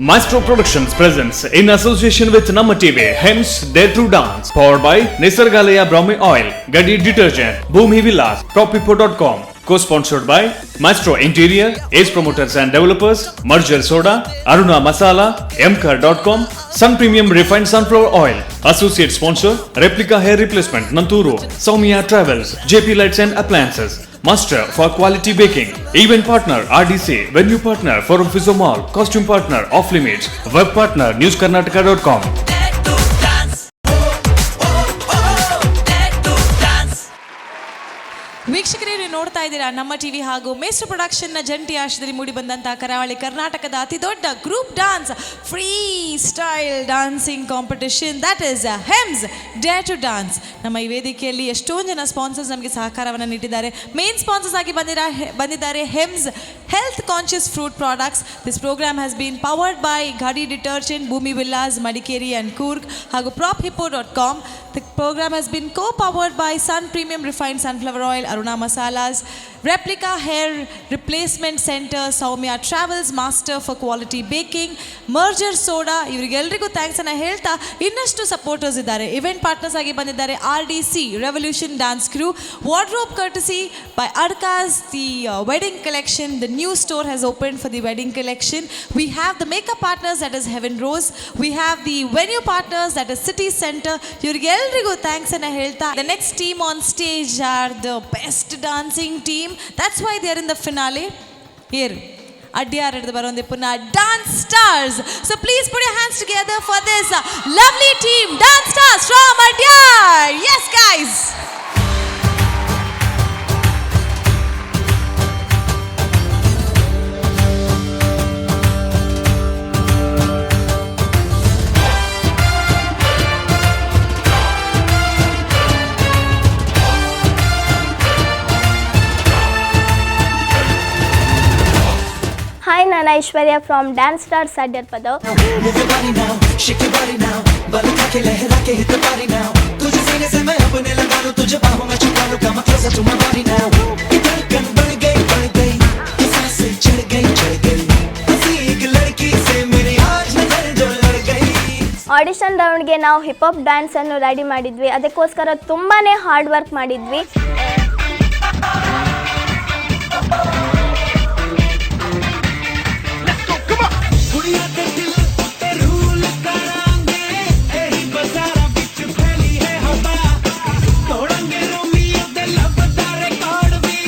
Maestro Productions presents, in association with Namma TV, Hems Dare to Dance, powered by Nisargalaya Brahmi Oil, Gadi Detergent, Bhumi Villas, PropPipo.com, co-sponsored by Maestro Interior, Ace Promoters and Developers, Merger Soda, Aruna Masala, Mkar.com, Sun Premium Refined Sunflower Oil, Associate Sponsor, Replica Hair Replacement, Nanturu, Soumya Travels, JP Lights and Appliances, Master for Quality Baking, Event Partner RDC, Venue Partner Forum Physio Mall, Costume Partner Off Limits, Web Partner NewsKarnataka.com. Dare to dance. Dare to dance. ವೀಕ್ಷಕರೇ, ನೀವು ನೋಡ್ತಾ ಇದ್ದೀರಾ ನಮ್ಮ TV ಹಾಗೂ ಮೇಸ್ಟ್ರೋ ಪ್ರೊಡಕ್ಷನ್ನ ಜಂಟಿ ಆಶ್ರಯದಲ್ಲಿ ಮೂಡಿ ಬಂದಂತಹ ಕರಾವಳಿ ಕರ್ನಾಟಕದ ಅತಿ ದೊಡ್ಡ group dance, free style dancing competition, that is Hems Dare to Dance. ನಮ್ಮ ಈ ವೇದಿಕೆಯಲ್ಲಿ ಎಷ್ಟೊಂದು ಜನ ಸ್ಪಾನ್ಸರ್ಸ್ ನಮಗೆ ಸಹಕಾರವನ್ನು ನೀಡಿದ್ದಾರೆ. ಮೇನ್ ಸ್ಪಾನ್ಸರ್ಸ್ ಆಗಿ ಬಂದಿದ್ದಾರೆ ಹೆಮ್ಸ್ health conscious fruit products. This program has been powered by Ghadi Detergent, Bhoomi Villas, Madikeri and Coorg ಹಾಗೂ prop hippo dot com. The program has been co powered by Sun Premium Refined Sunflower Oil, Aruna Masalas, Replica Hair Replacement Center, Soumya Travels, Master for Quality Baking, Merger Soda. ಇವರಿಗೆಲ್ರಿಗೂ thanks ಅನ್ನ ಹೇಳ್ತಾ, ಇನ್ನಷ್ಟು supporters ಇದ್ದಾರೆ. Event partners ಆಗಿ ಬಂದಿದ್ದಾರೆ RDC, revolution dance crew. Wardrobe courtesy by Adkas. The wedding collection, the new store has open for the wedding collection. We have the makeup partners, that is Heaven Rose. We have the venue partners, that is City Center. ಇವ್ರಿಗೆಲ್ರಿಗೂ thanks ಅನ್ನ ಹೇಳ್ತಾ, the next team on stage are the best dancing team. That's why they are in the finale here. Adyar ಬರೋಂದೆ ಪುನಃ dance stars. So please put your hands together for this lovely team, Dance Stars from Adyar. Yes, guys. Hi, ನಾನು ಐಶ್ವರ್ಯ from dance stars Adyar Padavu. Move your body now, shake your body now, बल खा के लहरा के hit the body now. तुझे सीने से मैं अपने लगा लूं, तुझे बाहों में छुपा लूं, come closer to my body now. कि धड़कन बढ़ गई बढ़ गई, कि सांसें चढ़ गई चढ़ गई, हंसी एक लड़की से मेरी आज नजर जो लड़ गई. ಆಡಿಷನ್ ರೌಂಡ್ಗೆ ನಾವು ಹಿಪ್ ಹಾಪ್ ಡ್ಯಾನ್ಸನ್ನು ರೆಡಿ ಮಾಡಿದ್ವಿ. ಅದಕ್ಕೋಸ್ಕರ ತುಂಬಾ ಹಾರ್ಡ್ ವರ್ಕ್ ಮಾಡಿದ್ವಿ. ਕੁੜੀਆਂ ਦੇ ਦਿਲ ਉੱਤੇ ਰੂਲ ਕਰਾਂਗੇ, ਇਹੀ ਬਾਜ਼ਾਰਾਂ ਵਿੱਚ ਫੈਲੀ ਹੈ ਹਵਾ, ਤੋੜਾਂਗੇ ਰੋਮੀਓ ਦੇ ਲਵ ਦਾ ਰਿਕਾਰਡ ਵੀ,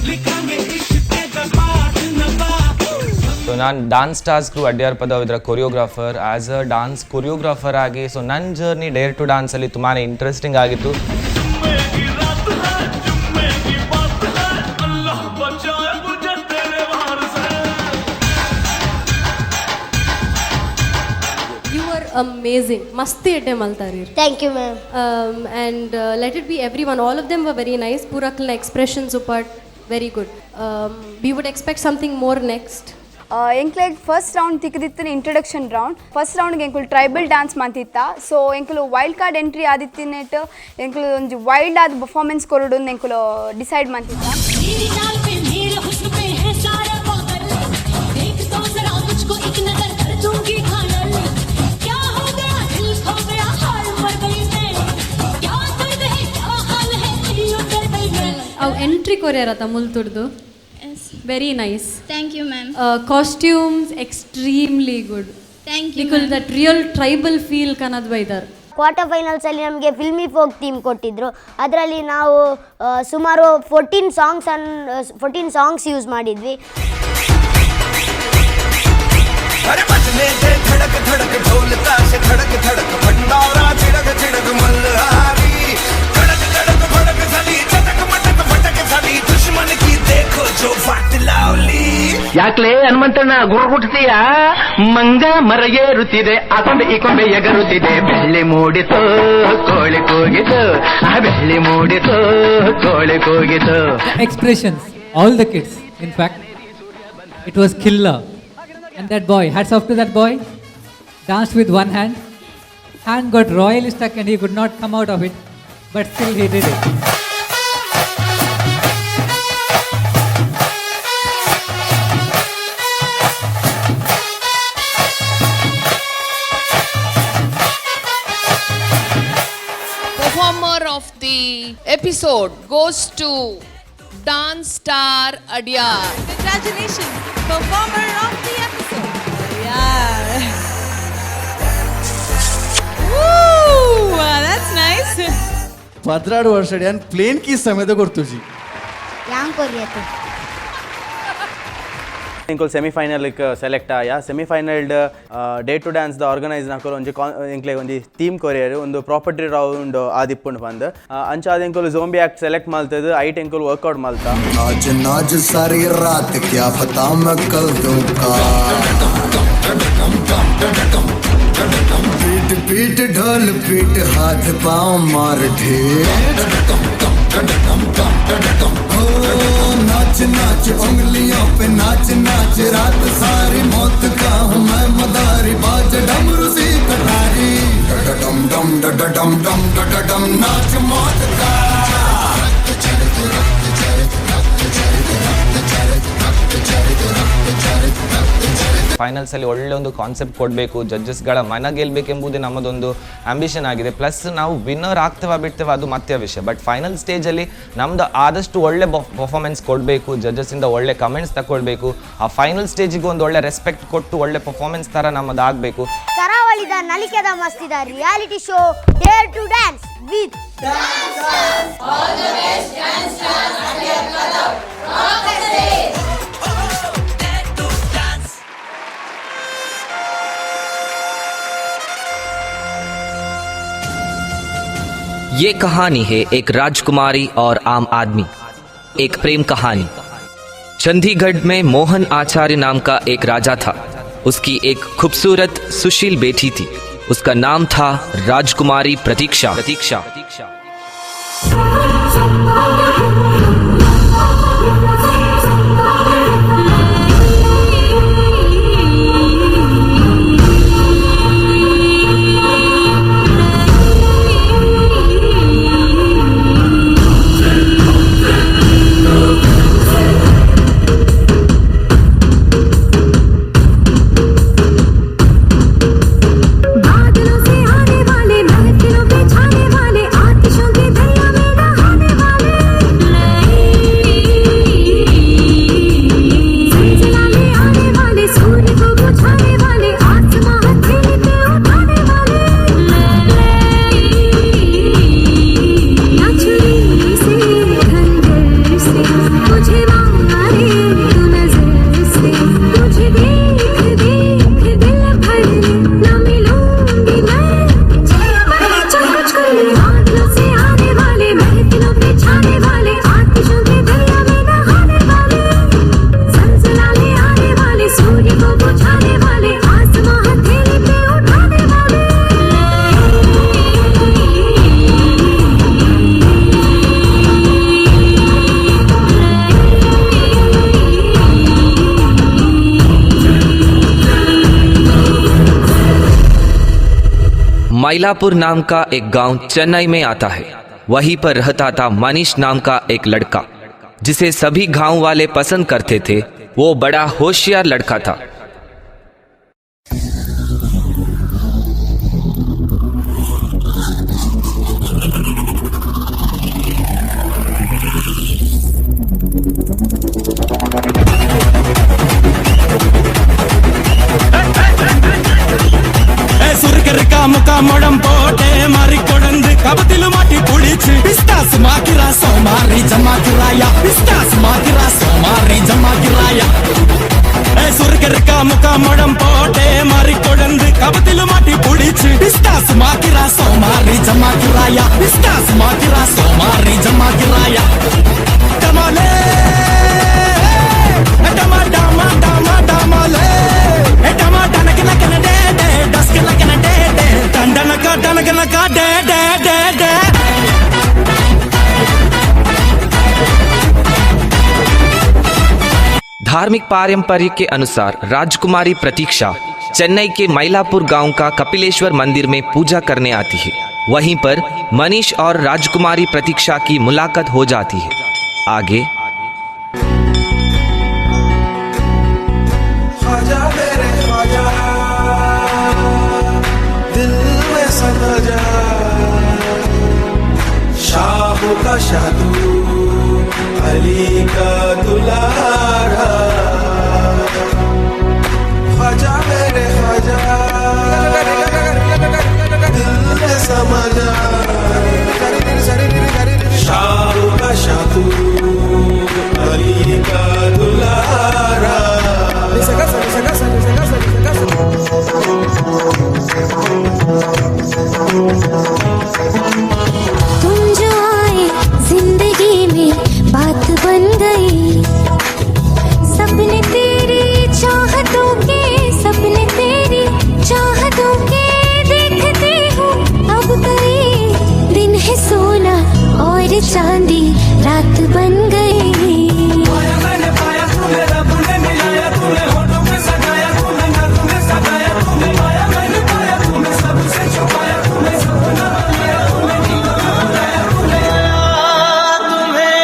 ਲਿਖਾਂਗੇ ਇਸ਼ਕ ਦਾ ਪਾਠ ਨਵਾਂ. ಸೊ ನಾನು ಡಾನ್ಸ್ ಸ್ಟಾರ್ಸ್ ಕ್ರೂ ಅಡ್ಯಾರ್ ಪದವ್ ಇದರ choreographer. As a dance choreographer ಆಗಿ, ಸೊ ನನ್ನ ಜರ್ನಿ ಡೇರ್ ಟು ಡಾನ್ಸಲ್ಲಿ ತುಂಬಾ ಇಂಟ್ರೆಸ್ಟಿಂಗ್ ಆಗಿತ್ತು. की रात है, जुम्मे की बात है, अल्लाह बचाए मुझे तेरे वार से. You are amazing. ಮಸ್ತ್ ಎಡ್ಡೆ ಮಲ್ತಾರೀರ್. Thank you, ma'am. And let it be everyone, all of them were very nice. ಪೂರಕ್ಲ್ನ expressions but very good. We would expect something more next. ಎಂಕ್ಲೆಗ್ first round ತಿಕ್ಕದಿತ್ತಿನ introduction round. First ರೌಂಡ್ಗೆ ಎಂಕುಲು tribal dance ಮಂತಿತ್ತ. So ಎಂಕುಲು wild card entry ಆದಿತ್ತಿನೆಟ್ ಎಂಕುಲು ಒಂಜಿ wild ಆದ performance ಕೊರಡು ಎಂಕುಲು decide ಮಂತಿತ್ತ. मेरी चाल पे, मेरे हुस्न पे है सारा पागल. देख तो जरा मुझको एक नजर, कर दूंगी घायल. क्या हो गया, दिल खो गया, हाय मर गई मैं. क्या दर्द है, क्या हाल है, यूं कर गई मैं. ಅವು entry ಕೊರ್ಯಾರತ ಮುಲ್ತುಡ್ದು, very nice. Thank you, ma'am. Costumes extremely good. Thank you. ನಿಕುಲ್ that real tribal feel ಕನದ್ ಬೈದರ್. ಕ್ವಾರ್ಟರ್ ಫೈನಲ್ಸಲ್ಲಿ ನಮಗೆ ಫಿಲ್ಮಿ ಫೋಕ್ ಥೀಮ್ ಕೊಟ್ಟಿದ್ದರು. ಅದರಲ್ಲಿ ನಾವು ಸುಮಾರು 14 ಸಾಂಗ್ಸ್ ಯೂಸ್ ಮಾಡಿದ್ವಿ. अरे बजने दे धड़क धड़क ढोल ताशे, धड़क धड़क भंडारा, छिड़क छिड़क मल्हारी, धड़क धड़क भड़क झली, चटक मटक फटक झली, दुश्मन की देखो जो वाट लावली. ಯಾಕ್ಲೇ ಹನುಮಂತಣ್ಣ ಗುರುಗುಟ್ತೀಯ? ಮಂಗ ಮರ ಏರುತ್ತಿದೆ, ಆ ಕೊಂಬೆ ಈ ಕೊಂಬೆ ಎಗರುತ್ತಿದೆ, ಬೆಳ್ಳಿ ಮೂಡಿತು ಕೋಳಿ ಕೂಗಿತು, ಆ ಬೆಳ್ಳಿ ಮೂಡಿತು ಕೋಳಿ ಕೂಗಿತು. Expressions, all the kids, in fact, it was killer. And that boy, hats off to that boy, danced with one hand. Hand got royally stuck and he could not come out of it, but still he did it. of the episode goes to Dance Star Adyar. Congratulations, performer of the episode. Yeah. Woo, that's nice. 12 ವರ್ಷ ಯಾನ್ plane keys ಸಮೇತ ಕೊರ್ತುಜಿ. Yang ಕೊರಿಯತ್ತು. ಎಂಕುಲು semifinal select ಆಯ. Semifinal dare to dance the organise ನಕುಲು ಒಂಜಿ ಎಂಕ್ಲೆಗ್ ಒಂಜಿ theme courier, ಒಂದು property round ಆದಿಪ್ಪುಂಡು ಪಂದ್. ಅಂಚಾದ್ ಎಂಕುಲು ಝೋಂಬಿ ಆಕ್ಟ್ ಸೆಲೆಕ್ಟ್ ಮಲ್ತದ್, ಐಟ್ ಎಂಕುಲು ವರ್ಕೌಟ್ ಮಲ್ತ. नाच नाच सारी रात, क्या पता मैं कल दूंगा। पीट पीट ढोल पीट, हाथ पाँव मार ढेर। ओ नाच नाच उंगलियों पे नाच नाच रात सारी, मौत का हूँ मैं मदारी, बाज डमरू सी कटारी। डम डम डम डम डम डम नाच मौत का। ಫೈನಲ್ಸಲ್ಲಿ ಒಳ್ಳೆ ಒಂದು ಕಾನ್ಸೆಪ್ಟ್ ಕೊಡಬೇಕು, ಜಡ್ಜಸ್ಗಳ ಮನ ಗೆಲ್ಲಬೇಕೆಂಬುದೇ ನಮ್ಮದೊಂದು ಆಂಬಿಷನ್ ಆಗಿದೆ. ಪ್ಲಸ್ ನಾವು ವಿನ್ನರ್ ಆಗ್ತೇವ ಬಿಡ್ತೇವೆ ಅದು ಮತ್ತೆ ವಿಷಯ, ಬಟ್ ಫೈನಲ್ ಸ್ಟೇಜಲ್ಲಿ ನಮ್ಮದು ಆದಷ್ಟು ಒಳ್ಳೆ ಪರ್ಫಾರ್ಮೆನ್ಸ್ ಕೊಡಬೇಕು, ಜಡ್ಜಸ್ಸಿಂದ ಒಳ್ಳೆ ಕಮೆಂಟ್ಸ್ ತಗೊಳ್ಬೇಕು, ಆ ಫೈನಲ್ ಸ್ಟೇಜಿಗೆ ಒಂದು ಒಳ್ಳೆ ರೆಸ್ಪೆಕ್ಟ್ ಕೊಟ್ಟು ಒಳ್ಳೆ ಪರ್ಫಾರ್ಮೆನ್ಸ್ ಥರ ನಮ್ಮದು ಆಗಬೇಕು. ಕರಾವಳಿದ ನಲಿಕೆದ ಮಸ್ತಿದ reality show Dare to Dance with ये कहानी है एक राजकुमारी और आम आदमी, एक प्रेम कहानी। चंडीगढ़ में मोहन आचार्य नाम का एक राजा था। उसकी एक खूबसूरत सुशील बेटी थी। उसका नाम था राजकुमारी प्रतीक्षा। प्रतीक्षा। बादलों से आने वाले, महफिलों में छाने वाले, आतिशों के दरिया में नहाने वाले, सिलसिला में आने वाले, सूर्य को बुझाने वाले, आसमां हथेली पे उठाने वाले, ना छुरी से खंजर से तुझे मारे तू नजर से, तुझे देख देख दिल भर ना मिलूंगी मैं। बादलों से आने वाले, महफिलों में छाने वाले, आतिशों के दरिया में नहाने वाले, सिलसिला ले आने वाले, सूर्य को बुझाने वाले, आसमां हथेली पे उठाने वाले। मैलापुर नाम का एक गांव चेन्नई में आता है। वहीं पर रहता था मनीष नाम का एक लड़का, जिसे सभी गांव वाले पसंद करते थे। वो बड़ा होशियार लड़का था। சுருக்கருக்கா முக்கா முழம் போட்டே மாறி கொடந்து கபத்திலு மாட்டி புடிச்சு பிஸ்தாஸ் மாக்கிரா சோமாரி ஜமாக்கிராயா, பிஸ்தாஸ் மாக்கிரா சோமாரி ஜமாக்கிராயா. சுருக்கருக்கா முக்கா முழம் போட்டே மாறி கொடந்து கபத்திலு மாட்டி புடிச்சு பிஸ்தாஸ் மாக்கிரா சோமாரி ஜமாக்கிராயா, பிஸ்தாஸ் மாக்கிரா சோமாரி ஜமாக்கிராயா. டமாலே டமா டமா டமா டமாலே டமா டனக்கு நக்கன டே டே டஸ்க்கு நக்கன டே டே டண்டனக்கா டனக்கனக்கா டே டே டே டே. धार्मिक पारंपर्य के अनुसार राजकुमारी प्रतीक्षा चेन्नई के मैलापुर गांव का कपिलेश्वर मंदिर में पूजा करने आती है। वहीं पर मनीष और राजकुमारी प्रतीक्षा की मुलाकात हो जाती है। आगे ख्वाजा मेरे ख्वाजा, दिल में समा जा, का शादू अली का दुलारा ख्वाजा मेरे ख्वाजा दिल में समा जा शाह का शादू अली का दुलारा। तुम जो आए जिंदगी में बात बन गई, सपने तेरी चाहतों के, सपने तेरी चाहतों के देखते हूँ अब कई दिन है सोना और चांदी रात बन गई। मैंने पाया तुम्हें रब ने मिलाया तुम्हें होठों पे सजाया तुम्हें नगमे सजाया तुम्हें पाया मैंने पाया तुम्हें सबसे छुपाया तुम्हें सपना बनाया तुम्हें नींदों में बुलाया तुम्हें तुम्हें।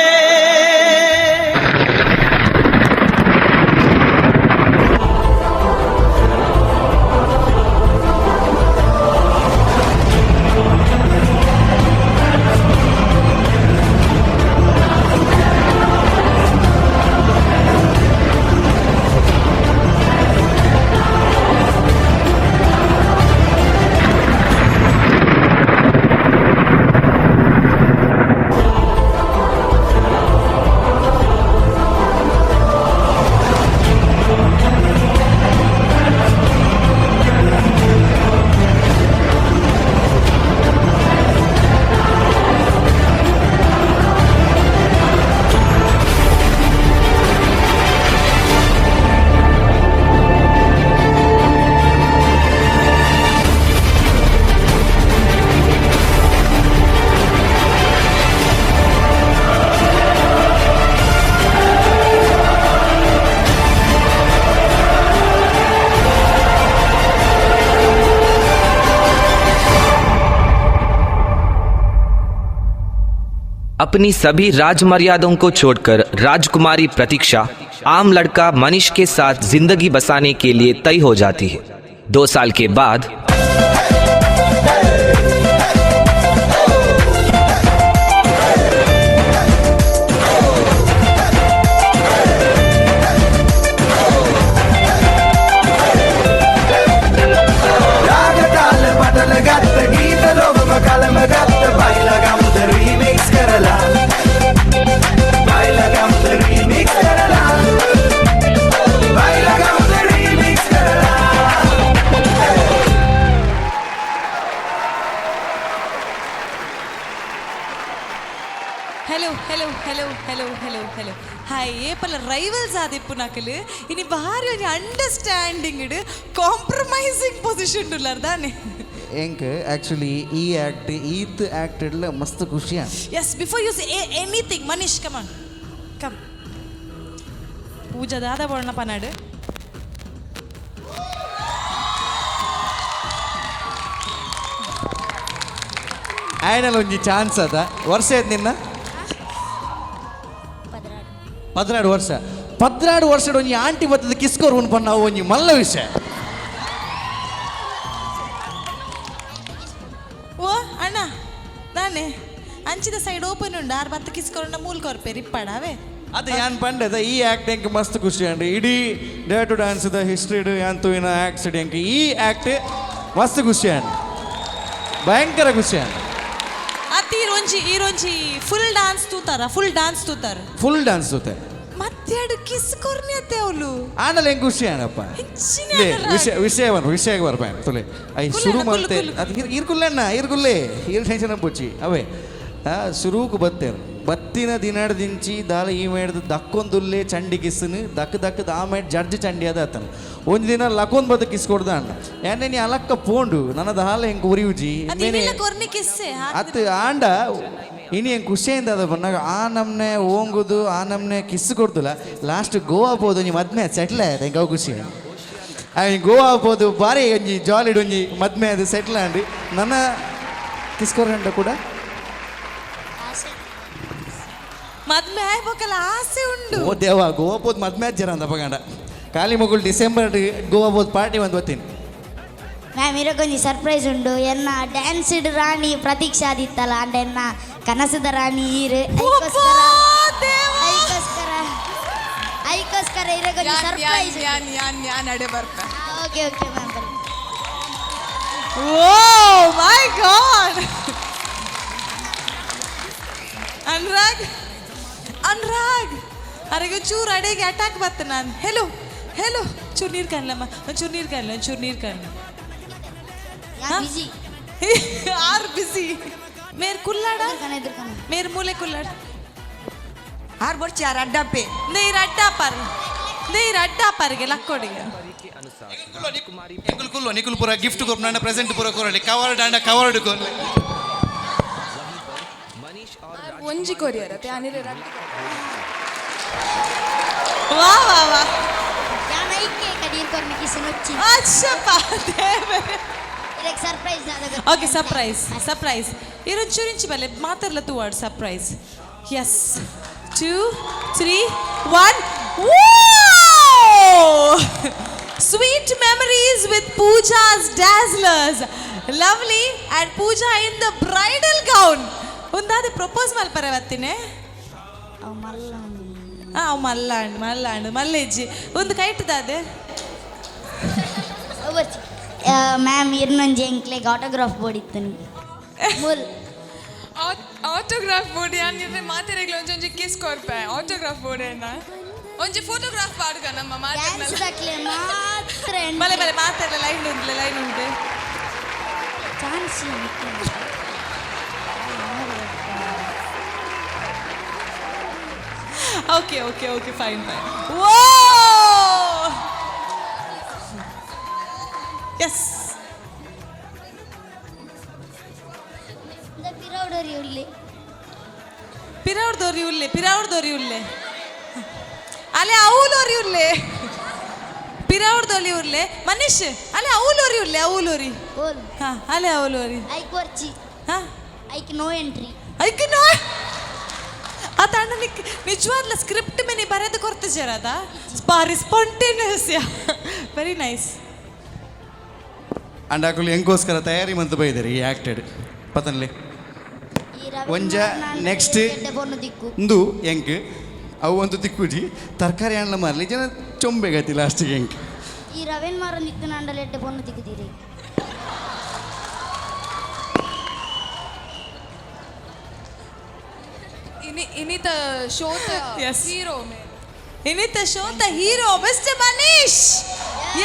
अपनी सभी राजमर्यादों को छोड़कर राजकुमारी प्रतीक्षा आम लड़का मनीष के साथ जिंदगी बसाने के लिए तय हो जाती है। 2 साल के बाद राग ताल पटल गत्त गीत लोग कलम गत्त बाईला गामुद रीमिक्स करला बाईला गामुद रीमिक्स करला बाईला गामुद रीमिक्स करला। Hello hello hello hello hello hello hi. ಏಪಲ ರೈವಲ್ಸ್ ಆದಿಪ್ಪು ನಕಲು ಇನಿ ಭಾರಿ ಒಂಜಿ ಅಂಡರ್ಸ್ಟ್ಯಾಂಡಿಂಗ್ ಇಡು ಕಾಂಪ್ರಮೈಸಿಂಗ್ ಪೊಸಿಷನ್ ಉಲ್ಲಾರ್ ದಾನೆ. ಎಂಕ್ ಆಕ್ಚುಲಿ ಈ ಆಕ್ಟ್ ಈತ್ ಆಕ್ಟ್ ಇಡ್ಲ ಮಸ್ತ್ ಖುಷಿ ಆಂಡ್. Yes, before you say anything Manish, come on come. Pooja ದಾದ ಬೋಳನ ಪನಾಡು. ಆಯ್ನಲ್ಲ ಒಂಜಿ ಚಾನ್ಸ್ ಅದ. ವರ್ಷ ಆಯ್ತು ನಿನ್ನ? 12 ವರ್ಷ. 12 ವರ್ಷ ಒಂಜಿ ಆಂಟಿ ಬತ್ತದ ಕಿಸ್ಕೋರ್ ಉನ್ ಪನ್ನ ಒಂಜಿ ಮಲ್ಲ ವಿಷಯ. ಓ ಅಣ್ಣ ದಾನೆ ಅಂಚಿದ ಸೈಡ್ ಓಪನ್ ಉಂಡು ಆರ್ ಬತ್ತ ಕಿಸ್ಕೊರಂಡ ಮೂಲ್ ಕೊರ್ಪೆ ರಿಪ್ಪಾಡಾವೆ. ಅದು ಯಾನ್ ಪಂಡದ ಈ ಆಕ್ಟ್ ಎಂಕ್ ಮಸ್ತ್ ಖುಷಿ ಅಂಡ್. ಇಡೀ day to dance the history ಯಾನ್ ತೂಯಿನ ಆಕ್ಟ್ಸ್ ಎಂಕ್ ಈ ಆಕ್ಟ್ ಮಸ್ತ್ ಖುಷಿ ಅಂಡ್, ಭಯಂಕರ ಖುಷಿ ಅಂಡ್. ಅತ್ತಿ ಈರೊಂಜಿ ಈರೊಂಜಿ ಫುಲ್ ಡಾನ್ಸ್ ತೂತಾರ, ಫುಲ್ ಡಾನ್ಸ್ ತೂತಾರ, ಫುಲ್ ಡಾನ್ಸ್ ತೂತೆ. ಮತ್ತೆರಡು ಕಿಸ್ ಕೊರ್ನಿ ಅತ್ತೆ ಅವಳು. ಆಂಡಲ ಹೆಂಗ್ ಖುಷಿ ಆನಪ್ಪ. ಹೆಚ್ಚಿನ ಲೇ, ಆನರ. ವಿಷಯ ಬರ್, ವಿಷಯ ಬರ್ಪ ತುಲೆ. I ಕುಲ್ಲೆ ಶುರು ಅಣ್ಣ, ಕುಲ್ಲು, ಮಾಡ್ತೆ. ಕುಲ್ಲು. ಅದು ಇರ್ಕುಲ್ಲೆ ಅಣ್ಣ, ಇರ್ಕುಲ್ಲೆ. ಇರ್ ಟೆನ್ಷನ್ ಪೊಚ್ಚಿ. ಅವೇ. ಶುರುಕು ಬತ್ತೇರು. ಬತ್ತಿನ ದಿನಾಡ್ ದಿಂಚಿ ದಾಲ ಈ ಮೇಡ್ದು ದಕ್ಕೊಂದುಲ್ಲೆ ಚಂಡಿ ಕಿಸ್ಸನು, ದಕ್ ದಕ್ಕದ ಆ ಮೇಡ್ ಜಡ್ಜ್ ಚಂಡಿ ಅದ ಆತನು. ಒಂಜಿ ದಿನ ಲಕೊಂದ್ ಬತ್ತ ಕಿಸ್ ಕೊಡ್ದ ಅಣ್ಣ. ಯಾನೆ ನೀ ಅಲಕ್ಕ ಪೋಂಡು, ನನ್ನ ದಾಲ ಹೆಂಗ್ ಉರಿಯುಜಿ. ಅದು ಮೇನೆ ಇನಿಲ್ಲ ಕೊರ್ನಿ ಕಿಸ್ಸೆ, ಹಾಕ್ದ್ರೆ. ಅತ್ತು ಆಂಡ ಇನಿ ಹೆಂಗ್ ಖುಷಿಯಿಂದ ಅದ ಬನ್ನಾಗ ಆ ನಮ್ನೆ ಓಂಗುದು, ಆ ನಮ್ನೆ ಕಿಸ್ ಕೊಡ್ದುಲ್ಲ. ಲಾಸ್ಟ್ ಗೋವಾ ಪೋದು ಒಂಜಿ ಮದ್ಮೆ ಸೆಟ್ಲ್ ಆಯ್ತು, ಹೆಂಗ್ ಅವು ಖುಷಿ. ಗೋವಾ ಪೋದು ಬಾರಿ ಒಂಜಿ ಜಾಲಿಡ್ ಒಂಜಿ ಮದ್ಮೆ ಅದು ಸೆಟ್ಲ್ ಆಂಡ್. ನನ್ನ ಕಿಸ್ ಕೊರ್ಗಂಡ ಕೂಡ ಮದ್ಮೆ ಆಯ್ಬೇಕಲ್ಲ ಆಸೆ ಉಂಡು. ಓ ದೇವ, ಗೋವಾ ಪೋದು ಮದ್ಮೆ ಆಜ್ಜರ ಅಂದ ಪಗಂಡ. ಖಾಲಿ ಮಗುಳು ಡಿಸೆಂಬರ್ ಗೋವಾ ಪೋದು ಪಾರ್ಟಿ ಒಂದು ಬತ್ತೀನಿ. ಮ್ಯಾಮ್, ಇರಕೊಂಜಿ ಸರ್ಪ್ರೈಸ್ ಉಂಡು. ಎನ್ನ ಡ್ಯಾನ್ಸ್ಡ್ ರಾಣಿ ಪ್ರತೀಕ್ಷಾ ಆದಿತ್ತಲ್ಲ, ಅಂಡ ಎನ್ನ ಕನಸದ ರಾಣಿ ಈರು. ಐಕೋಸ್ಕರ ಐಕೋಸ್ಕರ ಐಕೋಸ್ಕರ ಇರಕೊಂಜಿ ಯಾನ್ ಯಾನ್ ಸರ್ಪ್ರೈಸ್. ಯಾನ್ ಯಾನ್ ಯಾನ್ ಅಡೆ ಬರ್ಪೆ. ಓಕೆ ಓಕೆ ಮ್ಯಾಮ್, ಬನ್ನಿ. ಓ ಮೈ ಗಾಡ್, ಅನುರಾಗ್, ಅನುರಾಗ್, ಅರೆಗೆ ಚೂರು ಅಡೆಗೆ ಅಟ್ಯಾಕ್ ಬತ್ತ ನಾನು. ಹೆಲೋ ಹೆಲೋ, ಚೂರು ನೀರು ಕಾಣಲಮ್ಮ, ಒಂಚೂರು ನೀರು ಕಾಣಲ, ಒಂಚೂರು ನೀರು ಕಾಣಲ. ಬಿಸಿ. Are busy. ಮೇರ್ ಕುಲ್ಲಾಡ, ಮೇರ್ ಮೂಲೆ ಕುಲ್ಲಾಡ. ಆರ್ ಬರ್ಚಿ, ಆರ್ ಅಡ್ಡಪ್ಪೆ. ನೀರು ಅಡ್ಡಾಪಾರ್, ನೀರು ಅಡ್ಡಾಪಾರಿಗೆ ಲಕ್ಕೋಡಿಗೆ. ಎಂಕುಲು ಕುಲ್ವ, ನಿಕುಲು ಪೂರ ಗಿಫ್ಟ್ ಕೊರ್ಪುನ, ಪ್ರೆಸೆಂಟ್ ಪೂರ ಕೊರಲಿ. ಕವರ್ಡ್ ಅಂಡ ಕವರ್ಡ್ ಕೊರ್ಲೆ. ಒಂಜಿ ಕೊರಿಯರ್ ಅತ್ತೆ ಅನಿರೆ. ವಾ ವಾ ವಾ. ಯಾನ್ ಐಕೆ ಕಡೀರ್ ಕೊರ್ನ ಕಿಸನ್. ಅಚ್ಚಪ್ಪ ದೇವರೇ. ಇರಕ್ surprise. Okay, surprise surprise. ಇರೊಂಚೂರು ಇಂಚಿ ಬಲ್ಲೆ, ಮಾತಾಡ್ಲ ತೂವಾಡ್ surprise. Yes, 2, 3, 1. Sweet memories with Pooja's dazzlers. Lovely. And Pooja in the bridal gown. ಒಂದಾದ ಪ್ರಪೋಸ್ ಮಲ್ಪರೆ ಬತ್ತಿನೇ. ಅವು ಮಲ್ಲ. ಹಾಂ, ಮಲ್ಲಾಂಡ್ ಮಲ್ಲಾಂಡ್ ಮಲ್ಲೇಜ್ಜಿ. ಒಂದು ಕೈಟ್ದಾದೆ. ಮ್ಯಾಮ್, ಇರ್ನೊಂಜಿ ಎಂಕ್ಲೆಗ್ ಆಟೋಗ್ರಾಫ್ ಬೋಡಿತ್ತು ಮೂಲ್. ಆಟೋಗ್ರಾಫ್ ಬೋರ್ಡ್ ಯಾನ್ ಮಾತೆರೆಗ್ಲ ಒಂಜೊಂಜಿ ಕಿಸ್ ಕೊರ್ಪೆ. ಆಟೋಗ್ರಾಫ್ ಬೋರ್ಡ್ ಏನ? ಒಂಜಿ ಫೋಟೋಗ್ರಾಫ್ ಪಾಡ್ಗ ನಮ್ಮ. ಡ್ಯಾನ್ಸ್ ದಾಕ್ಲೆ ಮಾತ್ರ. ಬಲೆ ಬಲೆ, ಮಾತಾಡಲ್ಲ. ಲೈನ್ ಉಂಟು, ಲೈನ್ ಉಂಟು. Chance. Okay okay okay, fine fine. ಓ ಎಸ್. ಪಿರೌಡೋರಿ ಉಳ್ಳಿ. ಪಿರೌಡ್ದೋರಿ ಉಲ್ಲೆ, ಪಿರೌಡ್ದೋರಿ ಉಲ್ಲೆ. ಅಲೆ ಅವುಲೋರಿ ಉಲ್ಲೆ, ಪಿರೌಡ್ದೋಲಿ ಉರ್ಲೆ. ಮನೀಶ್, ಅಲೆ ಅವುಲೋರಿ ಉಲ್ಲೆ, ಅವುಲೋರಿ. ಓಲ್? ಹಾ, ಅಲೆ ಅವುಲೋರಿ. ಐಕ್ ವರ್ಚಿ. ಹಾ. ಐಕ್ ನೋ ಎಂಟ್ರಿ. ಐಕ್ ನೋ. ಆ ತಾಂಡನಿಕ್ ನಿಜವಾದ್ಲ ಸ್ಕ್ರಿಪ್ಟ್ ಮೇನೆ ಬರೆದು ಕೊರ್ತಿಜಾರದ. ಬಾರಿ ಸ್ಪಾಂಟೇನಿಯಸ್, ವೆರಿ ನೈಸ್. ಅಂಡ್ ಅಕುಲು ಎಂಕೋಸ್ಕರ ತಯಾರಿ ಮಂತ್ ಬೈದಾರೆ ಈ ಆಕ್ಟೆಡ್ ಪತನ್ಲಿ. ಒಂಜ ನೆಕ್ಸ್ಟ್ ದಿಕ್ಕು. ಇಂದು ಎಂಕ್ ಅವು ಒಂದು ತಿಕ್ಕುಜಿ. ತರಕಾರಿ ಹಣ್ಣು ಮಾರ್ಲಿ ಜನ ಚೊಂಬೆಗತಿ ಲಾಸ್ಟಿಗೆ ಎಂಕ್. ಈ ರವೆನ್ ಮಾರೊಂದು ಇತ್ತು ನಾಂಡಲ ಎಡ್ಡೆ ಪೊನ್ನು ತಿಕ್ಕುದೀರಿ. ಇನಿ ಇನ್ನಿತ ಶೋತ ಹೀರೋ ಮೇ. ಇನ್ನಿತ ಶೋತ hero mister Manish.